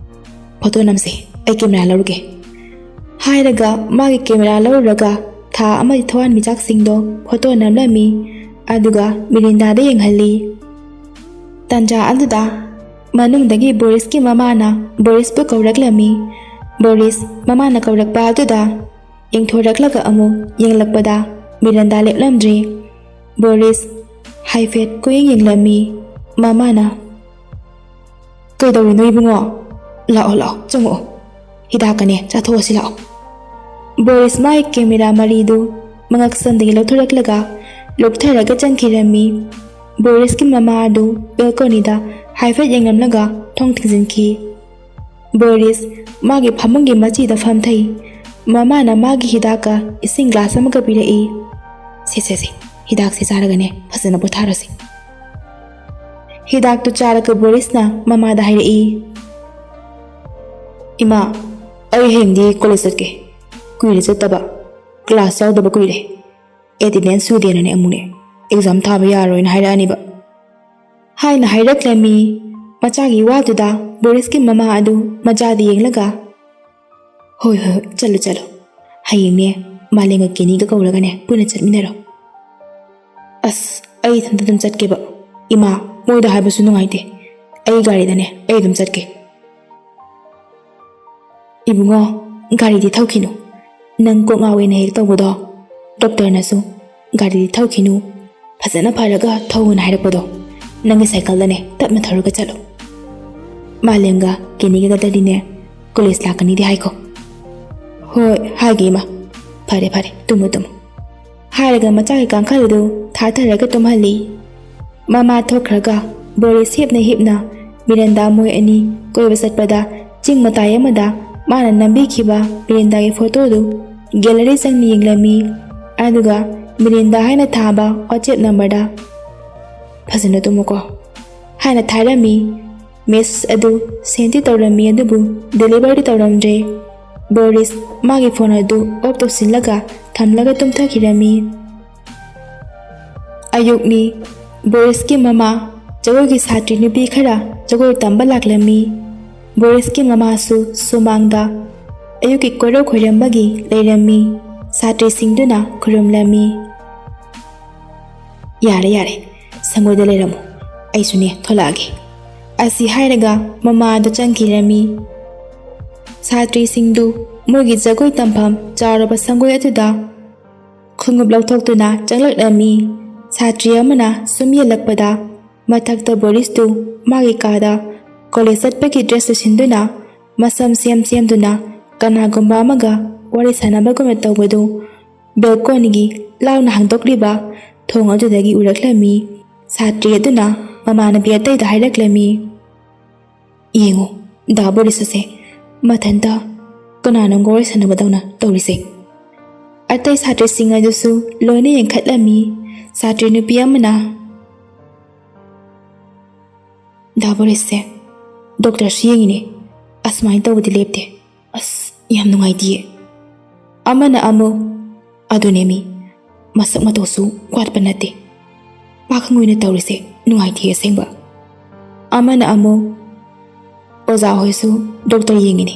"ꯐꯣꯇꯣ ꯅꯝꯁꯦ, ꯑꯩ ꯀꯦꯃꯦꯔꯥ ꯂꯧꯔꯨꯒꯦ" ꯍꯥꯏꯔꯒ ꯃꯥꯒꯤ ꯀꯦꯃꯦꯔꯥ ꯂꯧꯔꯨꯔꯒ ꯊꯥ ꯑꯃꯗꯤ ꯊꯋꯥꯟꯃꯤꯆꯥꯛꯁꯤꯡꯗꯣ ꯐꯣꯇꯣ ꯅꯝꯂꯝꯃꯤ꯫ ꯑꯗꯨꯒ ꯃꯤꯔꯦꯟꯗꯥꯗ ꯌꯦꯡꯍꯜꯂꯤ꯫ ꯇꯥꯟꯖꯥ ꯑꯗꯨꯗ ꯃꯅꯨꯡꯗꯒꯤ ꯕꯣꯔꯤꯁꯀꯤ ꯃꯃꯥꯅ ꯕꯣꯔꯤꯁꯄꯨ ꯀꯧꯔꯛꯂꯝꯃꯤ꯫ ꯕꯣꯔꯤꯁ ꯃꯃꯥꯅ ꯀꯧꯔꯛꯄ ꯑꯗꯨꯗ ꯌꯦꯡꯊꯣꯔꯛꯂꯒ ꯑꯃꯨꯛ ꯌꯦꯡꯂꯛꯄꯗ ꯃꯤꯔꯟꯗꯥ ꯂꯦꯞꯂꯝꯗ꯭ꯔꯦ꯫ ꯕꯣꯔꯤꯁ ꯍꯥꯏꯐꯦꯠ ꯀꯣꯏꯌꯦꯡ ꯌꯦꯡꯂꯝꯃꯤ꯫ ꯃꯃꯥꯅ, "ꯀꯩꯗꯧꯔꯤꯅꯣ ꯏꯕꯨꯡꯉꯣ? ꯂꯥꯛꯑꯣ, ꯂꯥꯛꯑꯣ, ꯆꯪꯉꯛꯑꯣ꯫ ꯍꯤꯗꯥꯛꯀꯅꯦ ꯆꯥꯊꯣꯛꯑꯁꯤ ꯂꯥꯛꯑꯣ꯫" ꯕꯣꯔꯤꯁ ꯃꯥꯒꯤ ꯀꯦꯃꯦꯔꯥ ꯃꯔꯤꯗꯨ ꯃꯉꯛꯁꯝꯗꯒꯤ ꯂꯧꯊꯣꯔꯛꯂꯒ ꯂꯨꯞꯊꯔꯒ ꯆꯪꯈꯤꯔꯝꯃꯤ꯫ ꯕꯣꯔꯤꯁꯀꯤ ꯃꯃꯥ ꯑꯗꯨ ꯕꯦꯜꯀꯣꯅꯤꯗ ꯍꯥꯏꯐꯦꯠ ꯌꯦꯡꯂꯝꯂꯒ ꯊꯣꯡ ꯊꯤꯡꯖꯤꯟꯈꯤ꯫ ꯕꯣꯔꯤꯁ ꯃꯥꯒꯤ ꯐꯃꯨꯡꯒꯤ ꯃꯆꯤꯗ ꯐꯝꯊꯩ꯫ ꯃꯃꯥꯅ ꯃꯥꯒꯤ ꯍꯤꯗꯥꯛꯀ ꯏꯁꯤꯡ ꯒ꯭ꯂꯥꯁ ꯑꯃꯒ ꯄꯤꯔꯛꯏ꯫ "ꯁꯦ, ꯁꯦ, ꯁꯦ, ꯍꯤꯗꯥꯛꯁꯦ ꯆꯥꯔꯒꯅꯦ ꯐꯖꯅ ꯄꯣꯊꯥꯔꯁꯤ꯫" ꯍꯤꯗꯥꯛꯇꯨ ꯆꯥꯔꯒ ꯕꯣꯔꯤꯁꯅ ꯃꯃꯥꯗ ꯍꯥꯏꯔꯛꯏ, "ꯏꯃꯥ, ꯑꯩ ꯍꯌꯦꯡꯗꯤ ꯀꯣꯂꯦꯖ ꯆꯠꯀꯦ꯫ ꯀꯨꯏꯔꯦ ꯆꯠꯇꯕ, ꯀ꯭ꯂꯥꯁ ꯌꯥꯎꯗꯕ ꯀꯨꯏꯔꯦ꯫ ꯑꯦꯇꯦꯟꯗꯦꯟꯁ ꯁꯨꯗꯦꯅꯅꯦ ꯑꯃꯨꯛꯅꯦ ꯑꯦꯛꯖꯥꯝ ꯊꯥꯕ ꯌꯥꯔꯣꯏꯅ ꯍꯥꯏꯔꯛꯑꯅꯤꯕ꯫" ꯍꯥꯏꯅ ꯍꯥꯏꯔꯛꯂꯝꯃꯤ꯫ ꯃꯆꯥꯒꯤ ꯋꯥꯗꯨꯗ ꯕꯣꯔꯤꯁꯀꯤ ꯃꯃꯥ ꯑꯗꯨ ꯃꯆꯥꯗ ꯌꯦꯡꯂꯒ, "ꯍꯣꯏ, ꯍꯣꯏ, ꯍꯣꯏ, ꯆꯠꯂꯨ, ꯆꯠꯂꯨ꯫ ꯍꯌꯦꯡꯅꯦ ꯃꯥꯂꯦꯝꯒ ꯀꯦꯅꯤꯒ ꯀꯧꯔꯒꯅꯦ ꯄꯨꯟꯅ ꯆꯠꯃꯤꯟꯅꯔꯣ꯫" "ꯑꯁ, ꯑꯩ ꯏꯊꯟꯇ ꯑꯗꯨꯝ ꯆꯠꯀꯦꯕ꯫ ꯏꯃꯥ, ꯃꯣꯏꯗ ꯍꯥꯏꯕꯁꯨ ꯅꯨꯡꯉꯥꯏꯇꯦ꯫ ꯑꯩ ꯒꯥꯔꯤꯗꯅꯦ ꯑꯩ ꯑꯗꯨꯝ ꯆꯠꯀꯦ꯫" "ꯏꯕꯨꯡꯉꯣ, ꯒꯥꯔꯤꯗꯤ ꯊꯧꯈꯤꯅꯨ꯫ ꯅꯪ ꯀꯣꯛ ꯉꯥꯎꯋꯦꯅ ꯍꯦꯛ ꯇꯧꯕꯗꯣ, ꯗꯣꯛꯇꯔꯅꯁꯨ ꯒꯥꯔꯤꯗꯤ ꯊꯧꯈꯤꯅꯨ, ꯐꯖꯅ ꯐꯔꯒ ꯊꯧꯅ ꯍꯥꯏꯔꯛꯄꯗꯣ, ꯅꯪꯒꯤ ꯁꯥꯏꯀꯜꯗꯅꯦ ꯇꯞꯅ ꯊꯧꯔꯒ ꯆꯠꯂꯨ꯫ ꯃꯥꯂꯦꯝꯒ ꯀꯦꯅꯤꯒꯗꯗꯤꯅꯦ ꯀꯣꯂꯦꯖ ꯂꯥꯛꯀꯅꯤꯗꯤ ꯍꯥꯏꯈꯣ꯫" "ꯍꯣꯏ, ꯍꯥꯏꯒꯦ ꯏꯃꯥ꯫ ꯐꯔꯦ, ꯐꯔꯦ, ꯇꯨꯝꯃꯨ, ꯇꯨꯝꯃꯨ꯫" ꯍꯥꯏꯔꯒ ꯃꯆꯥꯒꯤ ꯀꯥꯡꯈꯜ ꯑꯗꯨ ꯊꯥꯊꯔꯒ ꯇꯨꯝꯍꯜꯂꯤ꯫ ꯃꯃꯥ ꯊꯣꯛꯈ꯭ꯔꯒ ꯕꯣꯔꯤꯁ ꯍꯤꯞꯅ ꯍꯤꯞꯅ ꯃꯤꯔꯟꯗꯥ ꯃꯣꯏ ꯑꯅꯤ ꯀꯣꯏꯕ ꯆꯠꯄꯗ ꯆꯤꯡ ꯃꯇꯥꯏ ꯑꯃꯗ ꯃꯥꯅ ꯅꯝꯕꯤꯈꯤꯕ ꯃꯤꯔꯟꯗꯥꯒꯤ ꯐꯣꯇꯣꯗꯨ ꯒꯦꯂꯔꯤ ꯆꯪꯅ ꯌꯦꯡꯂꯝꯃꯤ꯫ ꯑꯗꯨꯒ ꯃꯤꯔꯟꯗꯥ ꯍꯥꯏꯅ ꯊꯥꯕ ꯋꯥꯆꯦꯞ ꯅꯝꯕꯔꯗ "ꯐꯖꯅ ꯇꯨꯝꯃꯨꯀꯣ" ꯍꯥꯏꯅ ꯊꯥꯔꯝꯃꯤ꯫ ꯃꯦꯁꯦꯖ ꯑꯗꯨ ꯁꯦꯟꯗꯤ ꯇꯧꯔꯝꯃꯤ, ꯑꯗꯨꯕꯨ ꯗꯦꯂꯤꯚꯔꯗꯤ ꯇꯧꯔꯝꯗ꯭ꯔꯦ꯫ ꯕꯣꯔꯤꯁ ꯃꯥꯒꯤ ꯐꯣꯟ ꯑꯗꯨ ꯑꯣꯐ ꯇꯧꯁꯤꯜꯂꯒ ꯊꯝꯂꯒ ꯇꯨꯝꯊꯈꯤꯔꯝꯃꯤ꯫ ꯑꯌꯨꯛꯅꯤ꯫ ꯕꯣꯔꯤꯁꯀꯤ ꯃꯃꯥ ꯖꯒꯣꯏꯒꯤ ꯁꯥꯇ꯭ꯔꯤ ꯅꯨꯄꯤ ꯈꯔ ꯖꯒꯣꯏ ꯇꯝꯕ ꯂꯥꯛꯂꯝꯃꯤ꯫ ꯕꯣꯔꯤꯁꯀꯤ ꯃꯃꯥꯁꯨ ꯁꯨꯃꯥꯡꯗ ꯑꯌꯨꯛꯀꯤ ꯀꯣꯏꯔꯧ ꯈꯣꯏꯔꯝꯕꯒꯤ ꯂꯩꯔꯝꯃꯤ꯫ ꯁꯥꯇ꯭ꯔꯤꯁꯤꯡꯗꯨꯅ ꯈꯨꯔꯨꯝꯂꯝꯃꯤ꯫ "ꯌꯥꯔꯦ, ꯌꯥꯔꯦ, ꯁꯪꯒꯣꯏꯗ ꯂꯩꯔꯝꯃꯨ꯫ ꯑꯩꯁꯨꯅꯦ, ꯊꯣꯛꯂꯛꯑꯒꯦ꯫ ꯑꯁꯤ ꯍꯥꯏꯔꯒ ꯃꯃꯥꯗꯨ ꯆꯪꯈꯤꯔꯝꯃꯤ꯫ ꯁꯥꯇ꯭ꯔꯤꯁꯤꯡꯗꯨ ꯃꯣꯏꯒꯤ ꯖꯒꯣꯏ ꯇꯝꯐꯝ ꯆꯥꯎꯔꯕ ꯁꯪꯒꯣꯏ ꯑꯗꯨꯗ ꯈꯣꯡꯎꯞ ꯂꯧꯊꯣꯛꯇꯨꯅ ꯆꯪꯂꯛꯂꯝꯃꯤ꯫ ꯁꯥꯇ꯭ꯔꯤ ꯑꯃꯅ ꯁꯨꯝ ꯌꯦꯡꯂꯛꯄꯗ ꯃꯊꯛꯇ ꯕꯣꯔꯤꯁꯇꯨ ꯃꯥꯒꯤ ꯀꯥꯗ ꯀꯣꯂꯦꯖ ꯆꯠꯄꯒꯤ ꯗ꯭ꯔꯦꯁ ꯂꯣꯏꯁꯤꯟꯗꯨꯅ ꯃꯁꯝ ꯁꯦꯝ ꯁꯦꯝꯗꯨꯅ ꯀꯅꯥꯒꯨꯝꯕ ꯑꯃꯒ ꯋꯥꯔꯤ ꯁꯥꯟꯅꯕꯒꯨꯝꯅ ꯇꯧꯕꯗꯨ ꯕꯦꯜꯀꯣꯅꯤꯒꯤ ꯂꯥꯎꯅ ꯍꯥꯡꯗꯣꯛꯂꯤꯕ ꯊꯣꯡ ꯑꯗꯨꯗꯒꯤ ꯎꯔꯛꯂꯝꯃꯤ꯫ ꯁꯥꯇ꯭ꯔꯤ ꯑꯗꯨꯅ ꯃꯃꯥꯟꯅꯕꯤ ꯑꯇꯩꯗ ꯍꯥꯏꯔꯛꯂꯝꯃꯤ, "ꯌꯦꯡꯉꯨ, ꯗꯥ ꯕꯣꯔꯤꯁ ꯑꯁꯦ ꯃꯊꯟꯇ ꯀꯅꯥꯅꯣꯝꯒ ꯋꯥꯔꯤ ꯁꯥꯟꯅꯕꯗꯧꯅ ꯇꯧꯔꯤꯁꯦ꯫" ꯑꯇꯩ ꯁꯥꯇ꯭ꯔꯤꯁꯤꯡ ꯑꯗꯨꯁꯨ ꯂꯣꯏꯅ ꯌꯦꯡꯈꯠꯂꯝꯃꯤ꯫ ꯁꯥꯇ꯭ꯔꯤ ꯅꯨꯄꯤ ꯑꯃꯅ, "ꯗꯥ ꯕꯣꯔꯤꯁꯁꯦ ꯗꯣꯛꯇꯔꯁꯨ ꯌꯦꯡꯉꯤꯅꯦ, ꯑꯁꯨꯃꯥꯏꯅ ꯇꯧꯕꯗꯤ ꯂꯦꯞꯇꯦ꯫ ꯑꯁ, ꯌꯥꯝ ꯅꯨꯡꯉꯥꯏꯇꯤꯌꯦ꯫" ꯑꯃꯅ ꯑꯃꯨꯛ, "ꯑꯗꯨꯅꯦ ꯃꯤ, ꯃꯁꯛ ꯃꯇꯧꯁꯨ ꯋꯥꯠꯄ ꯅꯠꯇꯦ꯫ ꯄꯥꯈꯪ ꯑꯣꯏꯅ ꯇꯧꯔꯤꯁꯦ ꯅꯨꯡꯉꯥꯏꯇꯦ ꯑꯁꯦꯡꯕ꯫" ꯑꯃꯅ ꯑꯃꯨꯛ, "ꯑꯣꯖꯥ ꯍꯣꯏꯁꯨ ꯗꯣꯛꯇꯔ ꯌꯦꯡꯉꯤꯅꯦ,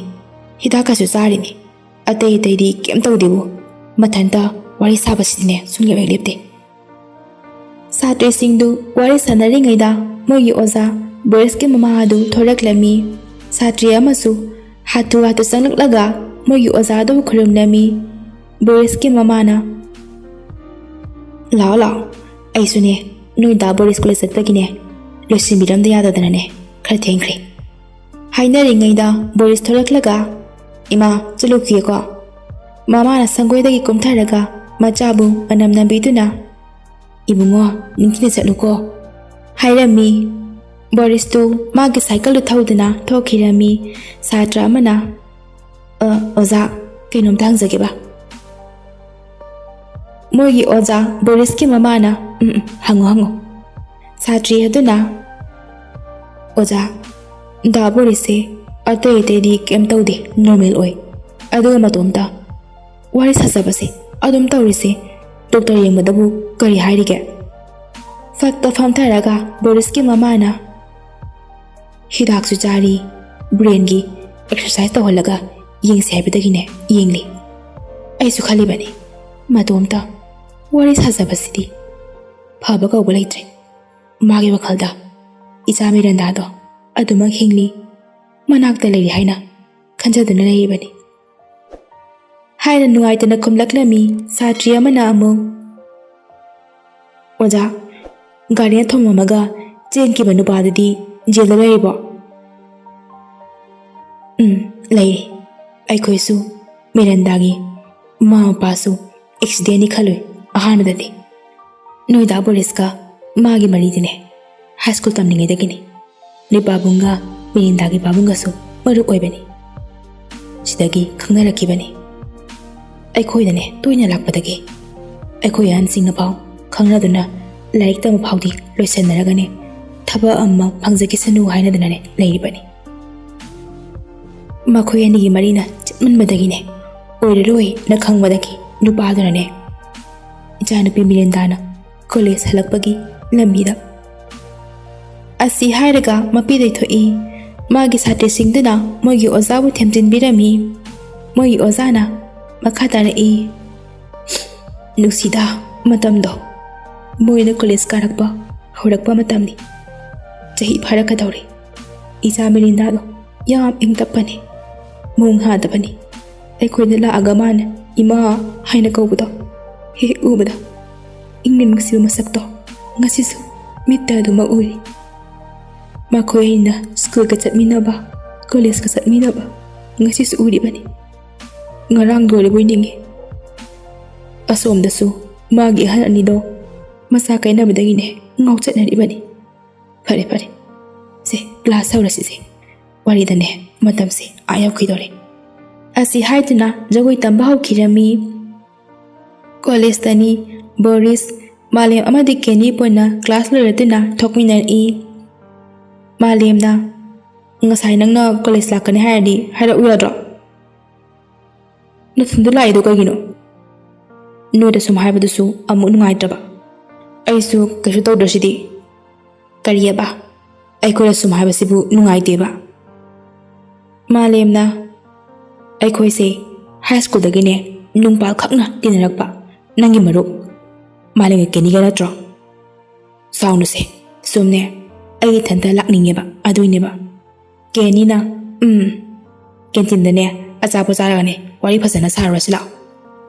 ꯍꯤꯗꯥꯛꯀꯁꯨ ꯆꯥꯔꯤꯅꯦ, ꯑꯇꯩ ꯑꯇꯩꯗꯤ ꯀꯩꯝ ꯇꯧꯗꯦꯕꯨ, ꯃꯊꯟꯇ ꯋꯥꯔꯤ ꯁꯥꯕꯁꯤꯗꯤꯅꯦ ꯁꯨꯡꯂꯦꯞ ꯍꯦꯛ ꯂꯦꯞꯇꯦ꯫" ꯁꯥꯇ꯭ꯔꯤꯁꯤꯡꯗꯨ ꯋꯥꯔꯤ ꯁꯥꯟꯅꯔꯤꯉꯩꯗ ꯃꯣꯏꯒꯤ ꯑꯣꯖꯥ ꯕꯣꯔꯤꯁꯀꯤ ꯃꯃꯥ ꯑꯗꯨ ꯊꯣꯔꯛꯂꯝꯃꯤ꯫ ꯁꯥꯇ꯭ꯔꯤ ꯑꯃꯁꯨ ꯍꯥꯊꯨ ꯍꯥꯊꯨ ꯆꯪꯂꯛꯂꯒ ꯃꯣꯏꯒꯤ ꯑꯣꯖꯥ ꯑꯗꯨꯕꯨ ꯈꯨꯔꯨꯝꯂꯝꯃꯤ꯫ ꯕꯣꯔꯤꯁꯀꯤ ꯃꯃꯥꯅ, "ꯂꯥꯛꯑꯣ ꯂꯥꯛꯑꯣ, ꯑꯩꯁꯨꯅꯦ ꯅꯣꯏ ꯗꯥ ꯕꯣꯔꯤꯁ ꯀꯣꯂꯦꯖ ꯆꯠꯄꯒꯤꯅꯦ ꯂꯣꯏꯁꯤꯟꯕꯤꯔꯝꯗ ꯌꯥꯗꯗꯅꯅꯦ ꯈꯔ ꯊꯦꯡꯈ꯭ꯔꯦ꯫" ꯍꯥꯏꯅꯔꯤꯉꯩꯗ ꯕꯣꯔꯤꯁ ꯊꯣꯔꯛꯂꯒ, "ꯏꯃꯥ, ꯆꯠꯂꯨꯈꯤꯒꯦꯀꯣ꯫" ꯃꯃꯥꯅ ꯁꯪꯒꯣꯏꯗꯒꯤ ꯀꯨꯝꯊꯔꯒ ꯃꯆꯥꯕꯨ ꯃꯅꯝ ꯅꯝꯕꯤꯗꯨꯅ, "ꯏꯕꯨꯡꯉꯣ, ꯅꯤꯡꯊꯤꯅ ꯆꯠꯂꯨꯀꯣ," ꯍꯥꯏꯔꯝꯃꯤ꯫ ꯕꯣꯔꯤꯁꯇꯨ ꯃꯥꯒꯤ ꯁꯥꯏꯀꯜꯗꯨ ꯊꯧꯗꯨꯅ ꯊꯣꯛꯈꯤꯔꯝꯃꯤ꯫ ꯁꯥꯇ꯭ꯔ ꯑꯃꯅ, "ꯑ, ꯑꯣꯖꯥ, ꯀꯩꯅꯣꯝꯇ ꯍꯪꯖꯒꯦꯕ?" ꯃꯣꯏꯒꯤ ꯑꯣꯖꯥ ꯕꯣꯔꯤꯁꯀꯤ ꯃꯃꯥꯅ, "ꯎꯝ, ꯎꯝ, ꯍꯪꯉꯨ, ꯍꯪꯉꯨ꯫" ꯁꯥꯇ꯭ꯔꯤ ꯑꯗꯨꯅ, "ꯑꯣꯖꯥ, ꯗꯥ ꯕꯣꯔꯤꯁꯁꯦ ꯑꯇꯩ ꯑꯇꯩꯗꯤ ꯀꯩꯝ ꯇꯧꯗꯦ, ꯅꯣꯔꯃꯦꯜ ꯑꯣꯏ꯫ ꯑꯗꯨꯒ ꯃꯇꯣꯝꯇ ꯋꯥꯔꯤ ꯁꯥꯖꯕꯁꯦ ꯑꯗꯨꯝ ꯇꯧꯔꯤꯁꯦ, ꯗꯣꯛꯇꯔ ꯌꯦꯡꯕꯗꯕꯨ ꯀꯔꯤ ꯍꯥꯏꯔꯤꯒꯦ?" ꯐꯛꯇ ꯐꯝꯊꯔꯒ ꯕꯣꯔꯤꯁꯀꯤ ꯃꯃꯥꯅ, "ꯍꯤꯗꯥꯛꯁꯨ ꯆꯥꯔꯤ, ꯕ꯭ꯔꯦꯟꯒꯤ ꯑꯦꯛꯁꯔꯁꯥꯏꯁ ꯇꯧꯍꯜꯂꯒ ꯌꯦꯡꯁꯦ ꯍꯥꯏꯕꯗꯒꯤꯅꯦ ꯌꯦꯡꯂꯤ꯫ ꯑꯩꯁꯨ ꯈꯜꯂꯤꯕꯅꯤ, ꯃꯇꯣꯝꯇ ꯋꯥꯔꯤ ꯁꯥꯖꯕꯁꯤꯗꯤ ꯐꯕ ꯀꯧꯕ ꯂꯩꯇ꯭ꯔꯦ꯫ ꯃꯥꯒꯤ ꯋꯥꯈꯜꯗ ꯏꯆꯥ ꯃꯤꯔꯟꯗꯥꯗꯣ ꯑꯗꯨꯃꯛ ꯍꯤꯡꯂꯤ, ꯃꯅꯥꯛꯇ ꯂꯩꯔꯤ ꯍꯥꯏꯅ ꯈꯟꯖꯗꯨꯅ ꯂꯩꯔꯤꯕꯅꯤ" ꯍꯥꯏꯅ ꯅꯨꯡꯉꯥꯏꯇꯅ ꯈꯨꯝꯂꯛꯂꯝꯃꯤ꯫ ꯁꯥꯇ꯭ꯔꯤ ꯑꯃꯅ ꯑꯃꯨꯛ, "ꯑꯣꯖꯥ, ꯒꯥꯔꯤꯅ ꯊꯣꯝꯂꯝꯃꯒ ꯆꯦꯟꯈꯤꯕ ꯅꯨꯄꯥꯗꯨꯗꯤ ꯖꯦꯜꯗ ꯂꯩꯔꯤꯕꯣ?" "ꯎꯝ, ꯂꯩꯔꯤ꯫ ꯑꯩꯈꯣꯏꯁꯨ ꯃꯤꯔꯟꯗꯥꯒꯤ ꯃꯃꯥ ꯃꯄꯥꯁꯨ ꯑꯦꯛꯁꯤꯗꯦꯟꯅꯤ ꯈꯜꯂꯨꯏ ꯑꯍꯥꯟꯕꯗꯗꯤ꯫ ꯅꯣꯏꯗꯥ ꯕꯣꯔꯤꯁꯀ ꯃꯥꯒꯤ ꯃꯔꯤꯗꯤꯅꯦ ꯍꯥꯏ ꯁ꯭ꯀꯨꯜ ꯇꯝꯂꯤꯉꯩꯗꯒꯤꯅꯤ꯫ ꯅꯣꯏ ꯄꯥꯕꯨꯡꯒ ꯃꯤꯔꯤꯟꯗꯥꯒꯤ ꯄꯥꯕꯨꯡꯒꯁꯨ ꯃꯔꯨꯞ ꯑꯣꯏꯕꯅꯤ꯫ ꯁꯤꯗꯒꯤ ꯈꯪꯅꯔꯛꯈꯤꯕꯅꯤ꯫ ꯑꯩꯈꯣꯏꯗꯅꯦ ꯇꯣꯏꯅ ꯂꯥꯛꯄꯗꯒꯤ ꯑꯩꯈꯣꯏ ꯑꯍꯟꯁꯤꯡꯅ ꯐꯥꯎ ꯈꯪꯅꯗꯨꯅ ꯂꯥꯏꯔꯤꯛ ꯇꯝꯕ ꯐꯥꯎꯗꯤ ꯂꯣꯏꯁꯟꯅꯔꯒꯅꯦ ꯊꯕꯛ ꯑꯃ ꯐꯪꯖꯈꯤꯁꯅꯨ ꯍꯥꯏꯅꯗꯨꯅꯅꯦ ꯂꯩꯔꯤꯕꯅꯤ꯫ ꯃꯈꯣꯏ ꯑꯅꯤꯒꯤ ꯃꯔꯤꯅ ꯆꯠꯃꯟꯕꯗꯒꯤꯅꯦ ꯑꯣꯏꯔꯔꯣꯏꯅ ꯈꯪꯕꯗꯒꯤ ꯅꯨꯄꯥꯗꯨꯅꯅꯦ ꯏꯆꯥꯅꯨꯄꯤ ꯃꯤꯔꯤꯟꯗꯥꯅ ꯀꯣꯂꯦꯖ ꯍꯜꯂꯛꯄꯒꯤ ꯂꯝꯕꯤꯗ ꯑꯁꯤ ꯍꯥꯏꯔꯒ ꯃꯄꯤ ꯂꯩꯊꯣꯛꯏ꯫ ꯃꯥꯒꯤ ꯁꯥꯇ꯭ꯔꯁꯤꯡꯗꯨꯅ ꯃꯣꯏꯒꯤ ꯑꯣꯖꯥꯕꯨ ꯊꯦꯝꯖꯤꯟꯕꯤꯔꯝꯃꯤ꯫ ꯃꯣꯏꯒꯤ ꯑꯣꯖꯥꯅ ꯃꯈꯥ ꯇꯥꯔꯛꯏ, "ꯅꯨꯡꯁꯤꯗ ꯃꯇꯝꯗꯣ, ꯃꯣꯏꯅ ꯀꯣꯂꯦꯖ ꯀꯥꯔꯛꯄ ꯍꯧꯔꯛꯄ ꯃꯇꯝꯅꯤ꯫ ꯆꯍꯤ ꯐꯥꯔꯛꯀꯗꯧꯔꯦ꯫ ꯏꯆꯥ ꯃꯤꯔꯤꯟꯗꯥꯗꯣ ꯌꯥꯝ ꯏꯪ ꯇꯞꯄꯅꯤ, ꯃꯣꯡ ꯍꯥꯗꯕꯅꯤ꯫ ꯑꯩꯈꯣꯏꯗ ꯂꯥꯛꯑꯒ ꯃꯥꯅ 'ꯏꯃꯥ' ꯍꯥꯏꯅ ꯀꯧꯕꯗꯣ ꯍꯦꯛ ꯎꯕꯗ ꯏꯪꯅ ꯅꯨꯡꯁꯤꯕ ꯃꯁꯛꯇꯣ ꯉꯁꯤꯁꯨ ꯃꯤꯠꯇ ꯑꯗꯨꯃꯛ ꯎꯔꯤ꯫ ꯃꯈꯣꯏ ꯑꯅꯤꯅ ꯁ꯭ꯀꯨꯜꯒ ꯆꯠꯃꯤꯟꯅꯕ, ꯀꯣꯂꯦꯖꯀ ꯆꯠꯃꯤꯟꯅꯕ ꯉꯁꯤꯁꯨ ꯎꯔꯤꯕꯅꯤ꯫ ꯉꯔꯥꯡ ꯂꯣꯏꯔꯕꯣꯏ ꯅꯤꯡꯉꯤ꯫ ꯑꯁꯣꯝꯗꯁꯨ ꯃꯥꯒꯤ ꯑꯍꯜ ꯑꯅꯤꯗꯣ ꯃꯆꯥ ꯀꯥꯏꯅꯕꯗꯒꯤꯅꯦ ꯉꯥꯎꯆꯠꯅꯔꯤꯕꯅꯤ꯫ ꯐꯔꯦ, ꯐꯔꯦ, ꯁꯦ, ꯀ꯭ꯂꯥꯁ ꯍꯧꯔꯁꯤꯁꯦ꯫ ꯋꯥꯔꯤꯗꯅꯦ ꯃꯇꯝꯁꯦ ꯑꯥ ꯌꯧꯈꯤꯗꯣꯔꯦ"꯫ ꯑꯁꯤ ꯍꯥꯏꯗꯨꯅ ꯖꯒꯣꯏ ꯇꯝꯕ ꯍꯧꯈꯤꯔꯝꯃꯤ꯫ ꯀꯣꯂꯦꯖꯇꯅꯤ ꯕꯣꯔꯤꯁ, ꯃꯥꯂꯦꯝ ꯑꯃꯗꯤ ꯀꯦꯅꯤ ꯄꯨꯟꯅ ꯀ꯭ꯂꯥꯁ ꯂꯣꯏꯔꯗꯨꯅ ꯊꯣꯛꯃꯤꯟꯅꯔꯛꯏ꯫ ꯃꯥꯂꯦꯝꯅ, "ꯉꯁꯥꯏ ꯅꯪꯅ ꯀꯣꯂꯦꯖ ꯂꯥꯛꯀꯅꯤ ꯍꯥꯏꯔꯗꯤ ꯍꯥꯏꯔꯛꯎ ꯌꯥꯗ꯭ꯔꯣ? ꯅꯊꯟꯗ ꯂꯥꯛꯏꯗꯣ ꯀꯩꯒꯤꯅꯣ? ꯅꯣꯏꯗ ꯁꯨꯝ ꯍꯥꯏꯕꯗꯨꯁꯨ ꯑꯃꯨꯛ ꯅꯨꯡꯉꯥꯏꯇ꯭ꯔꯕ꯫ ꯑꯩꯁꯨ ꯀꯩꯁꯨ ꯇꯧꯗ꯭ꯔꯁꯤꯗꯤ"꯫ "ꯀꯔꯤꯑꯕ? ꯑꯩꯈꯣꯏꯗ ꯁꯨꯝ ꯍꯥꯏꯕꯁꯤꯕꯨ ꯅꯨꯡꯉꯥꯏꯇꯦꯕ"꯫ ꯃꯥꯂꯦꯝꯅ, "ꯑꯩꯈꯣꯏꯁꯦ ꯍꯥꯏ ꯁ꯭ꯀꯨꯜꯗꯒꯤꯅꯦ ꯅꯨꯡꯄꯥꯜ ꯈꯛꯅ ꯇꯤꯟꯅꯔꯛꯄ ꯅꯪꯒꯤ ꯃꯔꯨꯞ ꯃꯥꯂꯦꯝꯒ ꯀꯦꯅꯤꯒ ꯅꯠꯇ꯭ꯔꯣ?" "ꯁꯥꯎꯅꯨꯁꯦ, ꯁꯨꯝꯅꯦ ꯑꯩ ꯏꯊꯟꯇ ꯂꯥꯛꯅꯤꯡꯉꯦꯕ, ꯑꯗꯨꯏꯅꯦꯕ꯫ ꯀꯦꯅꯤꯅ, "ꯎꯝ, ꯀꯦꯟꯇꯤꯟꯗꯅꯦ ꯑꯆꯥꯄꯣꯠ ꯆꯥꯔꯒꯅꯦ ꯋꯥꯔꯤ ꯐꯖꯅ ꯁꯥꯔꯨꯔꯁꯤ ꯂꯥꯛꯑꯣ"꯫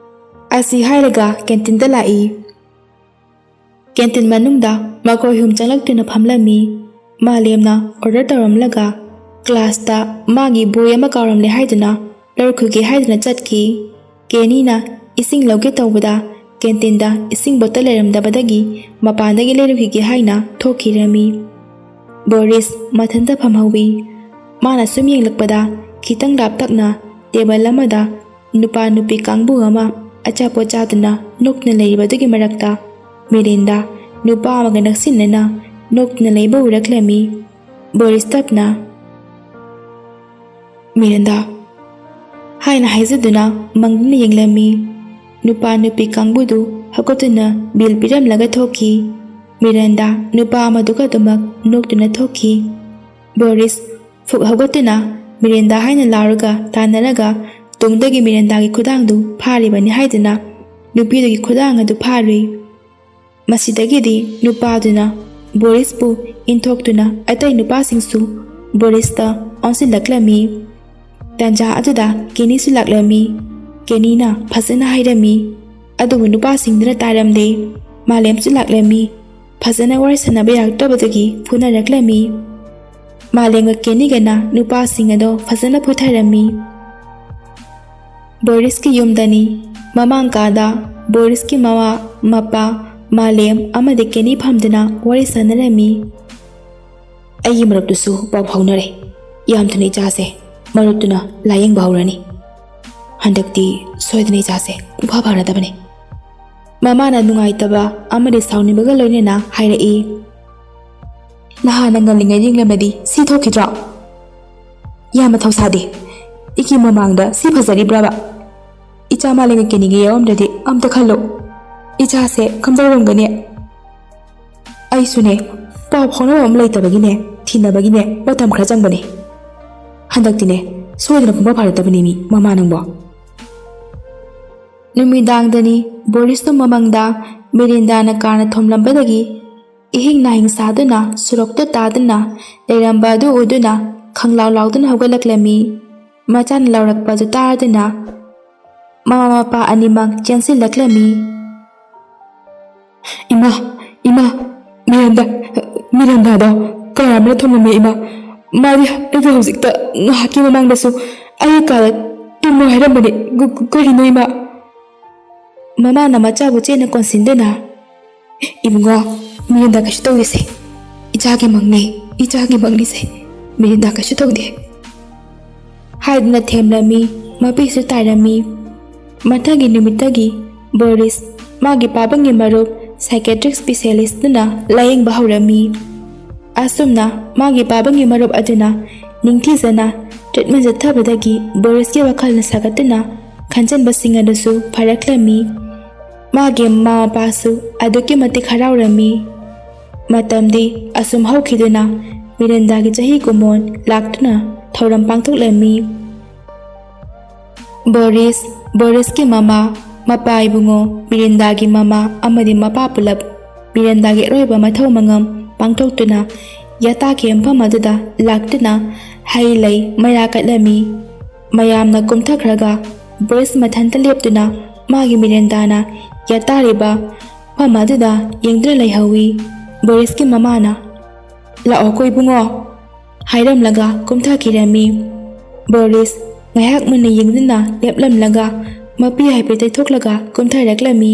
ꯑꯁꯤ ꯍꯥꯏꯔꯒ ꯀꯦꯟꯇꯤꯟꯗ ꯂꯥꯛꯏ꯫ ꯀꯦꯟꯇꯤꯟ ꯃꯅꯨꯡꯗ ꯃꯈꯣꯏ ꯑꯍꯨꯝ ꯆꯪꯂꯛꯇꯨꯅ ꯐꯝꯂꯝꯃꯤ꯫ ꯃꯥꯂꯦꯝꯅ ꯑꯣꯔꯗꯔ ꯇꯧꯔꯝꯂꯒ ꯀ꯭ꯂꯥꯁꯇ ꯃꯥꯒꯤ ꯕꯣꯏ ꯑꯃ ꯀꯥꯎꯔꯝꯂꯦ ꯍꯥꯏꯗꯨꯅ ꯂꯧꯔꯛꯈꯤꯒꯦ ꯍꯥꯏꯗꯨꯅ ꯆꯠꯈꯤ꯫ ꯀꯦꯅꯤꯅ ꯏꯁꯤꯡ ꯂꯧꯒꯦ ꯇꯧꯕꯗ ꯀꯦꯟꯇꯤꯟꯗ ꯏꯁꯤꯡ ꯕꯣꯇꯜ ꯂꯩꯔꯝꯗꯕꯗꯒꯤ ꯃꯄꯥꯟꯗꯒꯤ ꯂꯩꯔꯨꯈꯤꯒꯦ ꯍꯥꯏꯅ ꯊꯣꯛꯈꯤꯔꯝꯃꯤ꯫ ꯕꯣꯔꯤꯁ ꯃꯊꯟꯇ ꯐꯝꯍꯧꯏ꯫ ꯃꯥꯅ ꯁꯨꯝ ꯌꯦꯡꯂꯛꯄꯗ ꯈꯤꯇꯪ ꯂꯥꯞꯇꯛꯅ ꯇꯦꯕꯜ ꯑꯃꯗ ꯅꯨꯄꯥ ꯅꯨꯄꯤ ꯀꯥꯡꯕꯨ ꯑꯃ ꯑꯆꯥꯄꯣꯠ ꯆꯥꯗꯨꯅ ꯅꯣꯛꯇꯨꯅ ꯂꯩꯔꯤꯕꯗꯨꯒꯤ ꯃꯔꯛꯇ ꯃꯤꯔꯤꯟꯗꯥ ꯅꯨꯄꯥ ꯑꯃꯒ ꯅꯛꯁꯤꯟꯅꯅ ꯅꯣꯛꯇꯨꯅ ꯂꯩꯕ ꯎꯔꯛꯂꯝꯃꯤ꯫ ꯕꯣꯔꯤꯁ ꯇꯞꯅ, "ꯃꯤꯔꯤꯟꯗꯥ" ꯍꯥꯏꯅ ꯍꯥꯏꯖꯗꯨꯅ ꯃꯪꯗꯨꯅ ꯌꯦꯡꯂꯝꯃꯤ꯫ ꯅꯨꯄꯥ ꯅꯨꯄꯤ ꯀꯥꯡꯕꯨꯗꯨ ꯍꯧꯒꯠꯇꯨꯅ ꯕꯤꯜ ꯄꯤꯔꯝꯂꯒ ꯊꯣꯛꯈꯤ꯫ ꯃꯤꯔꯤꯟꯗꯥ ꯅꯨꯄꯥ ꯑꯃꯗꯨꯒ ꯑꯗꯨꯃꯛ ꯅꯣꯛꯇꯨꯅ ꯊꯣꯛꯈꯤ꯫ ꯕꯣꯔꯤꯁ ꯐꯨꯛ ꯍꯧꯒꯠꯇꯨꯅ ꯃꯤꯔꯤꯟꯗꯥ ꯍꯥꯏꯅ ꯂꯥꯎꯔꯒ ꯇꯥꯟꯅꯔꯒ ꯇꯨꯡꯗꯒꯤ ꯃꯤꯔꯤꯟꯗꯥꯒꯤ ꯈꯨꯗꯥꯡꯗꯨ ꯐꯥꯔꯤꯕꯅꯤ ꯍꯥꯏꯗꯨꯅ ꯅꯨꯄꯤꯗꯨꯒꯤ ꯈꯨꯗꯥꯡ ꯑꯗꯨ ꯐꯥꯔꯨꯏ꯫ ꯃꯁꯤꯗꯒꯤꯗꯤ ꯅꯨꯄꯥꯗꯨꯅ ꯕꯣꯔꯤꯁꯄꯨ ꯏꯟꯊꯣꯛꯇꯨꯅ ꯑꯇꯩ ꯅꯨꯄꯥꯁꯤꯡꯁꯨ ꯕꯣꯔꯤꯁꯇ ꯑꯣꯟꯁꯤꯜꯂꯛꯂꯝꯃꯤ꯫ ꯇꯥꯟꯖꯥ ꯑꯗꯨꯗ ꯀꯦꯅꯤꯁꯨ ꯂꯥꯛꯂꯝꯃꯤ꯫ ꯀꯦꯅꯤꯅ ꯐꯖꯅ ꯍꯥꯏꯔꯝꯃꯤ, ꯑꯗꯨꯕꯨ ꯅꯨꯄꯥꯁꯤꯡꯗꯨꯅ ꯇꯥꯔꯝꯗꯦ꯫ ꯃꯥꯂꯦꯝꯁꯨ ꯂꯥꯛꯂꯝꯃꯤ꯫ ꯐꯖꯅ ꯋꯥꯔꯤ ꯁꯥꯟꯅꯕ ꯌꯥꯔꯛꯇꯕꯗꯒꯤ ꯐꯨꯅꯔꯛꯂꯝꯃꯤ꯫ ꯃꯥꯂꯦꯝꯒ ꯀꯦꯅꯤꯒꯅ ꯅꯨꯄꯥꯁꯤꯡ ꯑꯗꯣ ꯐꯖꯅ ꯐꯨꯊꯔꯝꯃꯤ꯫ ꯕꯣꯔꯤꯁꯀꯤ ꯌꯨꯝꯗꯅꯤ꯫ ꯃꯃꯥꯡ ꯀꯥꯗ ꯕꯣꯔꯤꯁꯀꯤ ꯃꯃꯥ, ꯃꯄꯥ, ꯃꯥꯂꯦꯝ ꯑꯃꯗꯤ ꯀꯦꯅꯤ ꯐꯝꯗꯨꯅ ꯋꯥꯔꯤ ꯁꯥꯟꯅꯔꯝꯃꯤ꯫ "ꯑꯩꯒꯤ ꯃꯔꯨꯞꯇꯨꯁꯨ ꯄꯥꯎ ꯐꯥꯎꯅꯔꯦ꯫ ꯌꯥꯝ ꯊꯨꯅ ꯏꯆꯥꯁꯦ ꯃꯔꯨꯞꯇꯨꯅ ꯂꯥꯌꯦꯡꯕ ꯍꯧꯔꯅꯤ꯫ ꯍꯟꯗꯛꯇꯤ ꯁꯣꯏꯗꯅ ꯏꯆꯥꯁꯦ ꯄꯨꯡꯐꯥ ꯐꯔꯗꯕꯅꯤ"꯫ ꯃꯃꯥꯅ ꯅꯨꯡꯉꯥꯏꯇꯕ ꯑꯃꯗꯤ ꯁꯥꯎꯅꯤꯡꯕꯒ ꯂꯣꯏꯅꯅ ꯍꯥꯏꯔꯛꯏ꯫ "ꯅꯍꯥꯟꯅ ꯉꯜꯂꯤꯉꯩ ꯌꯦꯡꯂꯝꯂꯗꯤ ꯁꯤ ꯊꯣꯛꯈꯤꯗ꯭ꯔꯣ? ꯌꯥꯝꯅ ꯊꯧꯁꯥꯗꯦ꯫ ꯏꯒꯤ ꯃꯃꯥꯡꯗ ꯁꯤ ꯐꯖꯔꯤꯕ꯭ꯔꯕ? ꯏꯆꯥ ꯃꯥꯂꯦꯝꯒ ꯀꯦꯅꯤꯒ ꯌꯥꯎꯔꯝꯗ꯭ꯔꯗꯤ ꯑꯝꯇ ꯈꯜꯂꯣ꯫ ꯏꯆꯥꯁꯦ ꯀꯝꯗꯧꯔꯝꯒꯅꯤ?" "ꯑꯩꯁꯨꯅꯦ, ꯄꯥꯎ ꯐꯥꯎꯅꯕ ꯑꯃ ꯂꯩꯇꯕꯒꯤꯅꯦ, ꯊꯤꯅꯕꯒꯤꯅꯦ ꯃꯇꯝ ꯈꯔ ꯆꯪꯕꯅꯦ꯫ ꯍꯟꯗꯛꯇꯤꯅꯦ, ꯁꯣꯏꯗꯅ ꯄꯨꯡꯐꯥ ꯐꯥꯔꯛꯇꯕꯅꯦ ꯃꯤ ꯃꯃꯥ ꯅꯪꯕꯣ"꯫ ꯅꯨꯃꯤꯗꯥꯡꯗꯅꯤ꯫ ꯕꯣꯔꯤꯁꯇꯣ ꯃꯃꯪꯗ ꯃꯤꯔꯤꯟꯗꯥꯅ ꯀꯥꯔꯅ ꯊꯣꯝꯂꯝꯕꯗꯒꯤ ꯏꯍꯤꯡ ꯅꯥꯍꯤꯡ ꯁꯥꯗꯨꯅ ꯁꯣꯔꯣꯛꯇ ꯇꯥꯗꯨꯅ ꯂꯩꯔꯝꯕ ꯑꯗꯨ ꯎꯗꯨꯅ ꯈꯪꯂꯥꯎ ꯂꯥꯎꯗꯨꯅ ꯍꯧꯒꯠꯂꯛꯂꯝꯃꯤ꯫ ꯃꯆꯥꯅ ꯂꯥꯎꯔꯛꯄ ꯑꯗꯨ ꯇꯥꯗꯨꯅ ꯃꯃꯥ ꯃꯄꯥ ꯑꯅꯤꯃꯛ ꯆꯦꯟꯁꯤꯜꯂꯛꯂꯝꯃꯤ꯫ "ꯏꯃꯥ, ꯏꯃꯥ, ꯃꯤꯔꯟꯗꯥ, ꯃꯤꯔꯟꯗꯥꯗꯣ ꯀꯅꯥ ꯑꯃꯅ ꯊꯣꯝꯂꯝꯃꯦ ꯏꯃꯥ꯫ ꯃꯥꯗꯤ ꯑꯩꯕꯨ ꯍꯧꯖꯤꯛꯇ ꯉꯥꯏꯍꯥꯛꯀꯤ ꯃꯃꯥꯡꯗꯁꯨ ꯑꯩꯒꯤ ꯀꯥꯗ ꯇꯨꯝꯃꯣ ꯍꯥꯏꯔꯝꯕꯅꯤ꯫ ꯀ-, ꯀ-, ꯀꯔꯤꯅꯣ ꯏꯃꯥ?" ꯃꯃꯥꯅ ꯃꯆꯥꯕꯨ ꯆꯦꯠꯅ ꯀꯣꯟꯁꯤꯟꯗꯨꯅ, "ꯏꯕꯨꯡꯉꯣ, ꯃꯤꯔꯟꯗꯥ ꯀꯩꯁꯨ ꯇꯧꯗꯦꯁꯦ꯫ ꯏꯆꯥꯒꯤ ꯃꯪꯅꯤ, ꯏꯆꯥꯒꯤ ꯃꯪꯅꯤꯁꯦ꯫ ꯃꯤꯔꯟꯗꯥ ꯀꯩꯁꯨ ꯇꯧꯗꯦ," ꯍꯥꯏꯗꯨꯅ ꯊꯦꯝꯂꯝꯃꯤ꯫ ꯃꯄꯤꯁꯨ ꯇꯥꯏꯔꯝꯃꯤ꯫ ꯃꯊꯪꯒꯤ ꯅꯨꯃꯤꯠꯇꯒꯤ ꯕꯣꯔꯤꯁ ꯃꯥꯒꯤ ꯄꯥꯕꯨꯡꯒꯤ ꯃꯔꯨꯞ psychiatric specialistꯇꯨꯅ ꯂꯥꯌꯦꯡꯕ ꯍꯧꯔꯝꯃꯤ꯫ ꯑꯁꯨꯝꯅ ꯃꯥꯒꯤ ꯄꯥꯕꯨꯡꯒꯤ ꯃꯔꯨꯞ ꯑꯗꯨꯅ ꯅꯤꯡꯊꯤꯖꯅ treatment ꯆꯠꯊꯕꯗꯒꯤ ꯕꯣꯔꯤꯁꯀꯤ ꯋꯥꯈꯜꯅ ꯁꯥꯒꯠꯇꯨꯅ ꯈꯟꯖꯟꯕꯁꯤꯡ ꯑꯗꯨꯁꯨ ꯐꯔꯛꯂꯝꯃꯤ꯫ ꯃꯥꯒꯤ ꯃꯃꯥ ꯃꯄꯥꯁꯨ ꯑꯗꯨꯛꯀꯤ ꯃꯇꯤꯛ ꯍꯔꯥꯎꯔꯝꯃꯤ꯫ ꯃꯇꯝꯗꯤ ꯑꯁꯨꯝ ꯍꯧꯈꯤꯗꯨꯅ ꯃꯤꯔꯟꯗꯥꯒꯤ ꯆꯍꯤ ꯀꯨꯟꯃꯥꯄꯟ ꯂꯥꯛꯇꯨꯅ ꯊꯧꯔꯝ ꯄꯥꯡꯊꯣꯛꯂꯝꯃꯤ꯫ ꯕꯣꯔꯤꯁ, ꯕꯣꯔꯤꯁꯀꯤ ꯃꯃꯥ, ꯃꯄꯥ ꯏꯕꯨꯡꯉꯣ, ꯃꯤꯔꯤꯟꯗꯥꯒꯤ ꯃꯃꯥ ꯑꯃꯗꯤ ꯃꯄꯥ ꯄꯨꯂꯞ ꯃꯤꯔꯤꯟꯗꯥꯒꯤ ꯑꯔꯣꯏꯕ ꯃꯊꯧ ꯃꯉꯝ ꯄꯥꯡꯊꯣꯛꯇꯨꯅ ꯌꯥꯇꯥꯒꯤ ꯃꯐꯝ ꯑꯗꯨꯗ ꯂꯥꯛꯇꯨꯅ ꯍꯩ ꯂꯩ ꯃꯩꯔꯥ ꯀꯠꯂꯝꯃꯤ꯫ ꯃꯌꯥꯝꯅ ꯀꯨꯝꯊꯈ꯭ꯔꯒ ꯕꯣꯔꯤꯁ ꯃꯊꯟꯇ ꯂꯦꯞꯇꯨꯅ ꯃꯥꯒꯤ ꯃꯤꯔꯤꯟꯗꯥꯅ ꯌꯥꯇꯥꯔꯤꯕ ꯃꯐꯝ ꯑꯗꯨꯗ ꯌꯦꯡꯗꯨꯅ ꯂꯩꯍꯧꯏ꯫ ꯕꯣꯔꯤꯁꯀꯤ ꯃꯃꯥꯅ, "ꯂꯥꯛꯑꯣꯀꯣ ꯏꯕꯨꯡꯉꯣ," ꯍꯥꯏꯔꯝꯂꯒ ꯀꯨꯝꯊꯈꯤꯔꯝꯃꯤ꯫ ꯕꯣꯔꯤꯁ ꯉꯥꯏꯍꯥꯛ ꯃꯨꯟꯅ ꯌꯦꯡꯗꯨꯅ ꯂꯦꯞꯂꯝꯂꯒ ꯃꯄꯤ ꯍꯥꯏꯐꯦꯠ ꯇꯩꯊꯣꯛꯂꯒ ꯀꯨꯝꯊꯔꯛꯂꯝꯃꯤ꯫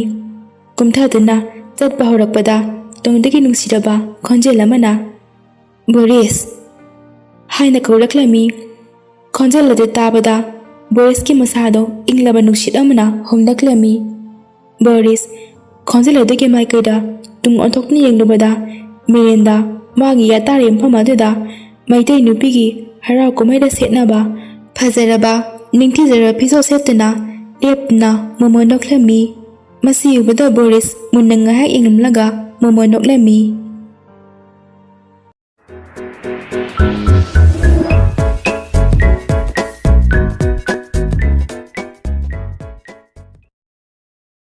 ꯀꯨꯝꯊꯗꯨꯅ ꯆꯠꯄ ꯍꯧꯔꯛꯄꯗ ꯇꯨꯡꯗꯒꯤ ꯅꯨꯡꯁꯤꯔꯕ ꯈꯣꯟꯖꯦꯜ ꯑꯃꯅ, "ꯕꯣꯔꯤꯁ" ꯍꯥꯏꯅ ꯀꯧꯔꯛꯂꯝꯃꯤ꯫ ꯈꯣꯟꯖꯦꯜ ꯑꯗꯨ ꯇꯥꯕꯗ ꯕꯣꯔꯤꯁꯀꯤ ꯃꯁꯥꯗꯣ ꯏꯪꯂꯕ ꯅꯨꯡꯁꯤꯠ ꯑꯃꯅ ꯍꯨꯝꯂꯛꯂꯝꯃꯤ꯫ ꯕꯣꯔꯤꯁ ꯈꯣꯟꯖꯦꯜ ꯑꯗꯨꯒꯤ ꯃꯥꯏꯀꯩꯗ ꯇꯨꯡ ꯑꯣꯟꯊꯣꯛꯇꯨꯅ ꯌꯦꯡꯂꯨꯕꯗ ꯃꯤꯔꯤꯟꯗꯥ ꯃꯥꯒꯤ ꯌꯥꯇꯥꯔꯤ ꯃꯐꯝ ꯑꯗꯨꯗ ꯃꯩꯇꯩ ꯅꯨꯄꯤꯒꯤ ꯍꯔꯥꯎ ꯀꯨꯝꯍꯩꯗ ꯁꯦꯠꯅꯕ ꯐꯖꯔꯕ ꯅꯤꯡꯊꯤꯖꯔꯕ ꯐꯤꯖꯣꯜ ꯁꯦꯠꯇꯨꯅ ꯂꯦꯞꯇꯨꯅ ꯃꯣꯃꯣꯟ ꯅꯣꯛꯂꯝꯃꯤ꯫ ꯃꯁꯤ ꯎꯕꯗ ꯕꯣꯔꯤꯁ ꯃꯨꯟꯅ ꯉꯥꯏꯍꯥꯛ ꯌꯦꯡꯂꯝꯂꯒ ꯃꯣꯃꯣꯟ ꯅꯣꯛꯂꯝꯃꯤ꯫